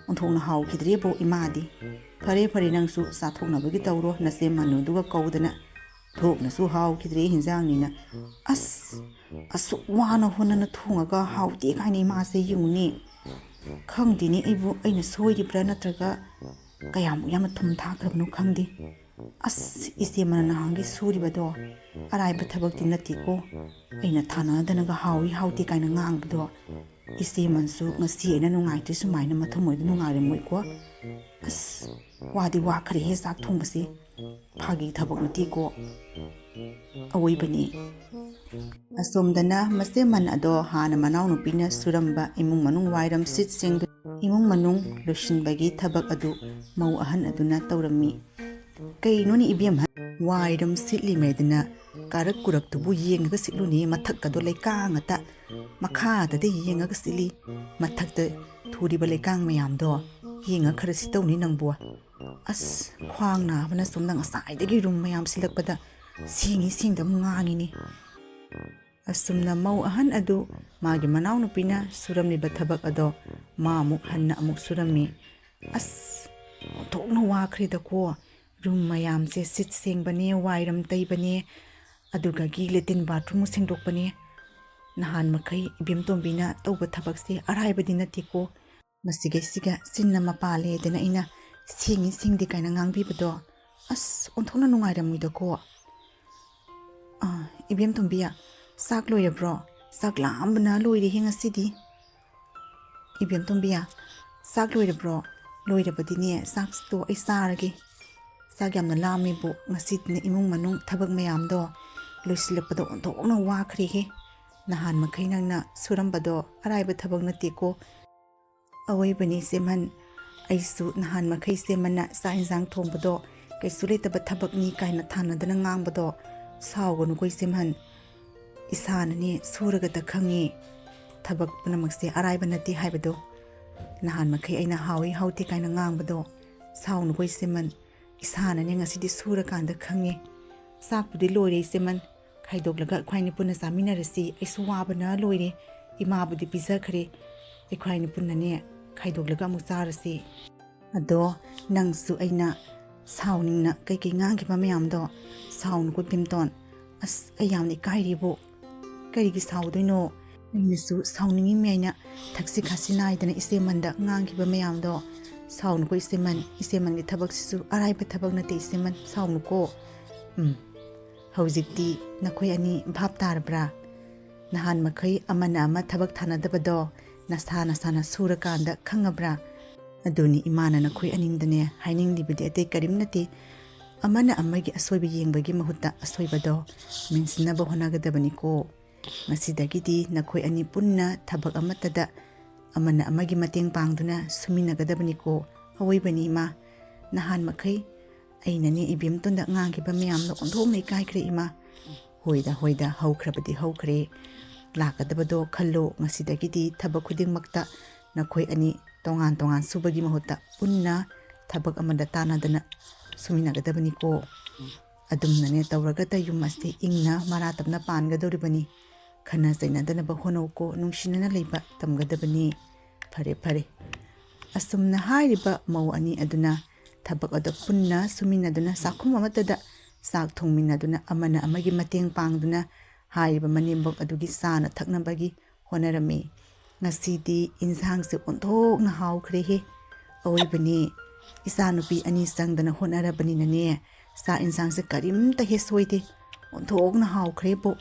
ꯑꯣꯟꯊꯣꯛꯅ ꯍꯥꯎꯈꯤꯗ꯭ꯔꯦꯕꯣ ꯏꯃꯥꯗꯤ꯫ ꯐꯔꯦ, ꯐꯔꯦ, ꯅꯪꯁꯨ ꯆꯥꯊꯣꯛꯅꯕꯒꯤ ꯇꯧꯔꯣ, ꯅꯆꯦ ꯃꯅꯨꯗꯨꯒ ꯀꯧꯗꯅ꯫ ꯊꯣꯛꯅꯁꯨ ꯍꯥꯎꯈꯤꯗ꯭ꯔꯦ ꯍꯤꯟꯖꯥꯡꯅꯤꯅ꯫ ꯑꯁ, ꯑꯁꯨꯛ ꯋꯥꯅ ꯍꯣꯠꯅꯅ ꯊꯣꯡꯉꯒ ꯍꯥꯎꯇꯦ ꯀꯥꯏꯅ ꯏꯃꯥꯁꯦ ꯌꯦꯡꯉꯨꯅꯦ꯫ ꯈꯪꯗꯦꯅꯦ ꯑꯩꯕꯨ, ꯑꯩꯅ ꯁꯣꯏꯔꯤꯕ꯭ꯔꯥ ꯅꯠꯇ꯭ꯔꯒ ꯀꯌꯥꯃꯨꯛ ꯌꯥꯝꯅ ꯊꯨꯝ ꯊꯥꯛꯈ꯭ꯔꯕꯅꯣ ꯈꯪꯗꯦ꯫ ꯑꯁ, ꯏꯆꯦ ꯃꯅꯥ ꯅꯍꯥꯟꯒꯤ ꯁꯨꯔꯤꯕꯗꯣ ꯑꯔꯥꯏꯕ ꯊꯕꯛꯇꯤ ꯅꯠꯇꯦꯀꯣ꯫ ꯑꯩꯅ ꯊꯥꯅꯗꯅꯒ ꯍꯥꯎꯏ ꯍꯥꯎꯇꯦ ꯀꯥꯏꯅ ꯉꯥꯡꯕꯗꯣ ꯏꯆꯦꯃꯟꯁꯨ ꯉꯁꯤ ꯑꯩꯅ ꯅꯨꯡꯉꯥꯏꯇ꯭ꯔꯤ ꯁꯨꯃꯥꯏꯅ ꯃꯊꯃꯣꯏꯗ ꯅꯨꯡꯉꯥꯏꯔꯝꯃꯣꯏꯀꯣ꯫ ꯑꯁ, ꯋꯥꯗꯤ ꯋꯥꯈ꯭ꯔꯦꯍꯦ ꯆꯥꯛ ꯊꯣꯡꯕꯁꯦ꯫ ꯐꯥꯒꯤ ꯊꯕꯛ ꯅꯠꯇꯦꯀꯣ꯫ ꯑꯋꯣꯏꯕꯅꯤ꯫ ꯑꯁꯣꯝꯗꯅ ꯃꯆꯦꯃꯟ ꯑꯗꯣ ꯍꯥꯟꯅ ꯃꯅꯥꯎꯅꯨꯄꯤꯅ ꯁꯨꯔꯝꯕ ꯏꯃꯨꯡ ꯃꯅꯨꯡ ꯋꯥꯏꯔꯝ ꯁꯤꯠ ꯁꯦꯡꯗꯨ-, ꯏꯃꯨꯡ ꯃꯅꯨꯡ ꯂꯣꯏꯁꯤꯟꯕꯒꯤ ꯊꯕꯛ ꯑꯗꯨ ꯃꯧ ꯑꯍꯟ ꯑꯗꯨꯅ ꯇꯧꯔꯝꯃꯤ꯫ "ꯀꯩꯅꯣꯅꯦ ꯏꯕꯦꯝꯃ, ꯋꯥꯏꯔꯝ ꯁꯤꯠꯂꯤꯉꯩꯗꯅ ꯀꯥꯔꯛ ꯀꯨꯔꯛꯇꯨꯕꯨ ꯌꯦꯡꯉꯒ ꯁꯤꯠꯂꯨꯅꯦ, ꯃꯊꯛꯀꯗꯣ ꯂꯩꯀꯥ ꯉꯥꯛꯇ, ꯃꯈꯥꯗꯗ ꯌꯦꯡꯉꯒ ꯁꯤꯠꯂꯤ, ꯃꯊꯛꯇ ꯊꯨꯔꯤꯕ ꯂꯩꯀꯥꯡ ꯃꯌꯥꯝꯗꯣ ꯌꯦꯡꯉ ꯈꯔ ꯁꯤꯠꯇꯧꯅꯤ ꯅꯪꯕꯨ꯫ ꯑꯁ, ꯈ꯭ꯋꯥꯡ ꯅꯥꯕꯅ ꯁꯣꯝꯗ ꯉꯁꯥꯏꯗꯒꯤ ꯔꯨꯝ ꯃꯌꯥꯝ ꯁꯤꯜꯂꯛꯄꯗ ꯁꯦꯡꯉꯤ ꯁꯦꯡꯗꯕ ꯉꯥꯡꯉꯤꯅꯤ꯫" ꯑꯁꯨꯝꯅ ꯃꯧ ꯑꯍꯟ ꯑꯗꯨ ꯃꯥꯒꯤ ꯃꯅꯥꯎꯅꯨꯄꯤꯅ ꯁꯨꯔꯝꯂꯤꯕ ꯊꯕꯛ ꯑꯗꯣ ꯃꯥ ꯑꯃꯨꯛ ꯍꯟꯅ ꯑꯃꯨꯛ ꯁꯨꯔꯝꯃꯤ꯫ "ꯑꯁ, ꯑꯣꯟꯊꯣꯛꯅ ꯋꯥꯈ꯭ꯔꯦꯗꯀꯣ꯫ ꯔꯨꯝ ꯃꯌꯥꯝꯁꯦ ꯁꯤꯠ ꯁꯦꯡꯕꯅꯦ, ꯋꯥꯏꯔꯝ ꯇꯩꯕꯅꯦ, ꯑꯗꯨꯒꯒꯤ ꯂꯦꯇꯤꯟ ꯕꯥꯊꯔꯨꯝ ꯁꯦꯡꯗꯣꯛꯄꯅꯦ꯫ ꯅꯍꯥꯟ ꯃꯈꯩ ꯏꯕꯦꯝꯇꯣꯝꯕꯤꯅ ꯇꯧꯕ ꯊꯕꯛꯁꯦ ꯑꯔꯥꯏꯕꯗꯤ ꯅꯠꯇꯦꯀꯣ꯫ ꯃꯁꯤꯈꯩꯁꯤꯒ ꯆꯤꯟꯅ ꯃꯄꯥ ꯂꯦꯗꯅ ꯑꯩꯅ "ꯁꯦꯡꯉꯤ ꯁꯦꯡꯗꯦ" ꯀꯥꯏꯅ ꯉꯥꯡꯕꯤꯕꯗꯣ ꯑꯁ ꯑꯣꯟꯊꯣꯛꯅ ꯅꯨꯡꯉꯥꯏꯔꯝꯃꯣꯏꯗꯀꯣ꯫ "ꯑꯥ, ꯏꯕꯦꯝ ꯇꯣꯝꯕꯤ, ꯆꯥꯛ ꯂꯣꯏꯔꯕ꯭ꯔꯣ? ꯆꯥꯛ ꯂꯥꯝꯕꯅ ꯂꯣꯏꯔꯦꯍꯦ ꯉꯁꯤꯗꯤ꯫" "ꯏꯕꯦꯝ ꯇꯣꯝꯕꯤ, ꯆꯥꯛ ꯂꯣꯏꯔꯕ꯭ꯔꯣ? ꯂꯣꯏꯔꯕꯗꯤꯅꯦ ꯆꯥꯛꯇꯣ ꯑꯩ ꯆꯥꯔꯒꯦ꯫ ꯆꯥꯛ ꯌꯥꯝꯅ ꯂꯥꯝꯃꯦꯕꯨ, ꯉꯁꯤꯗꯤꯅꯦ ꯏꯃꯨꯡ ꯃꯅꯨꯡ ꯊꯕꯛ ꯃꯌꯥꯝꯗꯣ ꯂꯣꯏꯁꯤꯜꯂꯛꯄꯗ ꯑꯣꯟꯊꯣꯛꯅ ꯋꯥꯈ꯭ꯔꯦꯍꯦ꯫ ꯅꯍꯥꯟ ꯃꯈꯩ ꯅꯪꯅ ꯁꯨꯔꯝꯕꯗꯣ ꯑꯔꯥꯏꯕ ꯊꯕꯛ ꯅꯠꯇꯦꯀꯣ꯫" "ꯑꯋꯣꯏꯕꯅꯤ ꯏꯆꯦꯃꯟ, ꯑꯩꯁꯨ ꯅꯍꯥꯟ ꯃꯈꯩ ꯏꯆꯦꯃꯟꯅ ꯆꯥꯛ ꯏꯟꯁꯥꯡ ꯊꯣꯡꯕꯗꯣ ꯀꯩꯁꯨ ꯂꯩꯇꯕ ꯊꯕꯛꯅꯤ ꯀꯥꯏꯅ ꯊꯥꯅꯗꯅ ꯉꯥꯡꯕꯗꯣ ꯁꯥꯎꯒꯅꯨꯀꯣ ꯏꯆꯦꯃꯟ꯫ ꯏꯁꯥꯅꯅꯦ ꯁꯨꯔꯒꯇ ꯈꯪꯉꯤ ꯊꯕꯛ ꯄꯨꯝꯅꯃꯛꯁꯦ ꯑꯔꯥꯏꯕ ꯅꯠꯇꯦ ꯍꯥꯏꯕꯗꯣ꯫ ꯅꯍꯥꯟ ꯃꯈꯩ ꯑꯩꯅ ꯍꯥꯎꯏ ꯍꯥꯎꯇꯦ ꯀꯥꯏꯅ ꯉꯥꯡꯕꯗꯣ ꯁꯥꯎꯅꯨꯀꯣ ꯏꯆꯦꯃꯟ꯫ ꯏꯁꯥꯅꯅꯦ ꯉꯁꯤꯗꯤ ꯁꯨꯔꯀꯥꯟꯗ ꯈꯪꯉꯤ꯫ ꯆꯥꯛꯄꯨꯗꯤ ꯂꯣꯏꯔꯦ ꯏꯆꯦꯃꯟ, ꯈꯥꯏꯗꯣꯛꯂꯒ ꯑꯩꯈꯣꯏꯅꯤ ꯄꯨꯟꯅ ꯆꯥꯃꯤꯟꯅꯔꯁꯤ꯫ ꯑꯩꯁꯨ ꯋꯥꯕꯅ ꯂꯣꯏꯔꯦ꯫ ꯏꯃꯥꯕꯨꯗꯤ ꯄꯤꯖꯈ꯭ꯔꯦ꯫ ꯑꯩꯈꯣꯏꯅꯤ ꯄꯨꯟꯅꯅꯦ ꯈꯥꯏꯗꯣꯛꯂꯒ ꯑꯃꯨꯛ ꯆꯥꯔꯁꯤ꯫ ꯑꯗꯣ ꯅꯪꯁꯨ ꯑꯩꯅ ꯁꯥꯎꯅꯤꯡꯅ ꯀꯩꯀꯩ ꯉꯥꯡꯈꯤꯕ ꯃꯌꯥꯝꯗꯣ ꯁꯥꯎꯅꯨꯀꯣ ꯏꯕꯦꯝꯇꯣꯟ꯫ ꯑꯁ, ꯑꯩ ꯌꯥꯝꯅ ꯏꯀꯥꯏꯔꯤꯕꯨ꯫ ꯀꯔꯤꯒꯤ ꯁꯥꯎꯗꯣꯏꯅꯣ? ꯑꯩꯅꯁꯨ ꯁꯥꯎꯅꯤꯡꯉꯤꯃꯦ ꯍꯥꯏꯅ ꯊꯛꯁꯤ ꯈꯥꯁꯤ ꯅꯥꯏꯗꯅ ꯏꯆꯦꯃꯟꯗ ꯉꯥꯡꯈꯤꯕ ꯃꯌꯥꯝꯗꯣ ꯁꯥꯎꯅꯨꯀꯣ ꯏꯆꯦꯃꯟ꯫ ꯏꯆꯦꯃꯟꯒꯤ ꯊꯕꯛꯁꯤꯁꯨ ꯑꯔꯥꯏꯕ ꯊꯕꯛ ꯅꯠꯇꯦ ꯏꯆꯦꯃꯟ, ꯁꯥꯎꯅꯨꯀꯣ꯫ ꯎꯝ, ꯍꯧꯖꯤꯛꯇꯤ ꯅꯈꯣꯏ ꯑꯅꯤ ꯚꯥꯞ ꯇꯥꯔꯕ꯭ꯔꯥ? ꯅꯍꯥꯟ ꯃꯈꯩ ꯑꯃꯅ ꯑꯃ ꯊꯕꯛ ꯊꯥꯅꯗꯕꯗꯣ ꯅꯁꯥ ꯅꯁꯥꯅ ꯁꯨꯔꯀꯥꯟꯗ ꯈꯪꯉꯕ꯭ꯔꯥ? ꯑꯗꯨꯅꯤ ꯏꯃꯥꯅ ꯅꯈꯣꯏ ꯑꯅꯤꯡꯗꯅꯦ ꯍꯥꯏꯅꯤꯡꯂꯤꯕꯗꯤ ꯑꯇꯩ ꯀꯔꯤꯝ ꯅꯠꯇꯦ꯫ ꯑꯃꯅ ꯑꯃꯒꯤ ꯑꯁꯣꯏꯕ ꯌꯦꯡꯕꯒꯤ ꯃꯍꯨꯠꯇ ꯑꯁꯣꯏꯕꯗꯣ ꯃꯦꯟꯁꯤꯟꯅꯕ ꯍꯣꯠꯅꯒꯗꯕꯅꯤꯀꯣ꯫ ꯉꯁꯤꯗꯒꯤꯗꯤ ꯅꯈꯣꯏ ꯑꯅꯤ ꯄꯨꯟꯅ ꯊꯕꯛ ꯑꯃꯠꯇꯗ ꯑꯃꯅ ꯑꯃꯒꯤ ꯃꯇꯦꯡ ꯄꯥꯡꯗꯨꯅ ꯁꯨꯃꯤꯟꯅꯒꯗꯕꯅꯤꯀꯣ꯫ ꯑꯋꯣꯏꯕꯅꯤ ꯏꯃꯥ, ꯅꯍꯥꯟ ꯃꯈꯩ ꯑꯩꯅꯅꯦ ꯏꯕꯦꯝꯇꯣꯟꯗ ꯉꯥꯡꯈꯤꯕ ꯃꯌꯥꯝꯗꯣ ꯑꯣꯟꯊꯣꯛꯅ ꯏꯀꯥꯏꯈ꯭ꯔꯦ ꯏꯃꯥ꯫ ꯍꯣꯏꯗ, ꯍꯣꯏꯗ, ꯍꯧꯈ꯭ꯔꯕꯗꯤ ꯍꯧꯈ꯭ꯔꯦ꯫ ꯂꯥꯛꯀꯗꯕꯗꯣ ꯈꯜꯂꯣ꯫ ꯉꯁꯤꯗꯒꯤꯗꯤ ꯊꯕꯛ ꯈꯨꯗꯤꯡꯃꯛꯇ ꯅꯈꯣꯏ ꯑꯅꯤ ꯇꯣꯉꯥꯟ ꯇꯣꯉꯥꯟ ꯁꯨꯕꯒꯤ ꯃꯍꯨꯠꯇ ꯄꯨꯟꯅ ꯊꯕꯛ ꯑꯃꯗ ꯇꯥꯟꯅꯗꯅ ꯁꯨꯃꯤꯟꯅꯒꯗꯕꯅꯤꯀꯣ꯫ ꯑꯗꯨꯝꯅꯅꯦ ꯇꯧꯔꯒꯇ ꯌꯨꯝ ꯑꯁꯤ ꯏꯪꯅ ꯃꯔꯥ ꯇꯞꯅ ꯄꯥꯟꯒꯗꯧꯔꯤꯕꯅꯤ꯫ ꯈꯟꯅ ꯆꯩꯅꯗꯅꯕ ꯍꯣꯠꯅꯧꯀꯣ꯫ ꯅꯨꯡꯁꯤꯅꯅ ꯂꯩꯕ ꯇꯝꯒꯗꯕꯅꯤ꯫ ꯐꯔꯦ, ꯐꯔꯦ꯫ ꯑꯁꯨꯝꯅ ꯍꯥꯏꯔꯤꯕ ꯃꯧ ꯑꯅꯤ ꯑꯗꯨꯅ ꯊꯕꯛ ꯑꯗꯨ ꯄꯨꯟꯅ ꯁꯨꯃꯤꯟꯅꯗꯨꯅ, ꯆꯥꯛꯈꯨꯝ ꯑꯃꯠꯇꯗ ꯆꯥꯛ ꯊꯣꯡꯃꯤꯟꯅꯗꯨꯅ, ꯑꯃꯅ ꯑꯃꯒꯤ ꯃꯇꯦꯡ ꯄꯥꯡꯗꯨꯅ ꯍꯥꯏꯔꯤꯕ ꯃꯅꯦꯝꯕꯣꯛ ꯑꯗꯨꯒꯤ ꯆꯥꯅ ꯊꯛꯅꯕꯒꯤ ꯍꯣꯠꯅꯔꯝꯃꯤ꯫ ꯉꯁꯤꯗꯤ ꯏꯟꯁꯥꯡꯁꯦ ꯑꯣꯟꯊꯣꯛꯅ ꯍꯥꯎꯈ꯭ꯔꯦꯍꯦ꯫ ꯑꯋꯣꯏꯕꯅꯦ, ꯏꯆꯥꯅꯨꯄꯤ ꯑꯅꯤ ꯆꯪꯗꯅ ꯍꯣꯠꯅꯔꯕꯅꯤꯅꯅꯦ, ꯆꯥꯛ ꯏꯟꯁꯥꯡꯁꯦ ꯀꯔꯤꯝꯇ ꯍꯦꯛ ꯁꯣꯏꯗꯦ꯫ ꯑꯣꯟꯊꯣꯛꯅ ꯍꯥꯎꯈ꯭ꯔꯦꯕꯣ꯫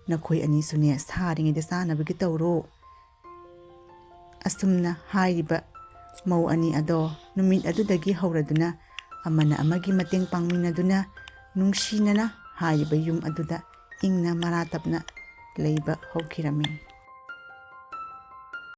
ꯅꯈꯣꯏ ꯑꯅꯤꯁꯨꯅꯦ ꯁꯥꯔꯤꯉꯩꯗ ꯆꯥꯅꯕꯒꯤ ꯇꯧꯔꯣ꯫ ꯑꯁꯨꯝꯅ ꯍꯥꯏꯔꯤꯕ ꯃꯧ ꯑꯅꯤ ꯑꯗꯣ ꯅꯨꯃꯤꯠ ꯑꯗꯨꯗꯒꯤ ꯍꯧꯔꯗꯨꯅ ꯑꯃꯅ ꯑꯃꯒꯤ ꯃꯇꯦꯡ ꯄꯥꯡꯃꯤꯟꯅꯗꯨꯅ ꯅꯨꯡꯁꯤꯅꯅ ꯍꯥꯏꯔꯤꯕ ꯌꯨꯝ ꯑꯗꯨꯗ ꯏꯪꯅ ꯃꯔꯥ ꯇꯞꯅ ꯂꯩꯕ ꯍꯧꯈꯤꯔꯝꯃꯤ꯫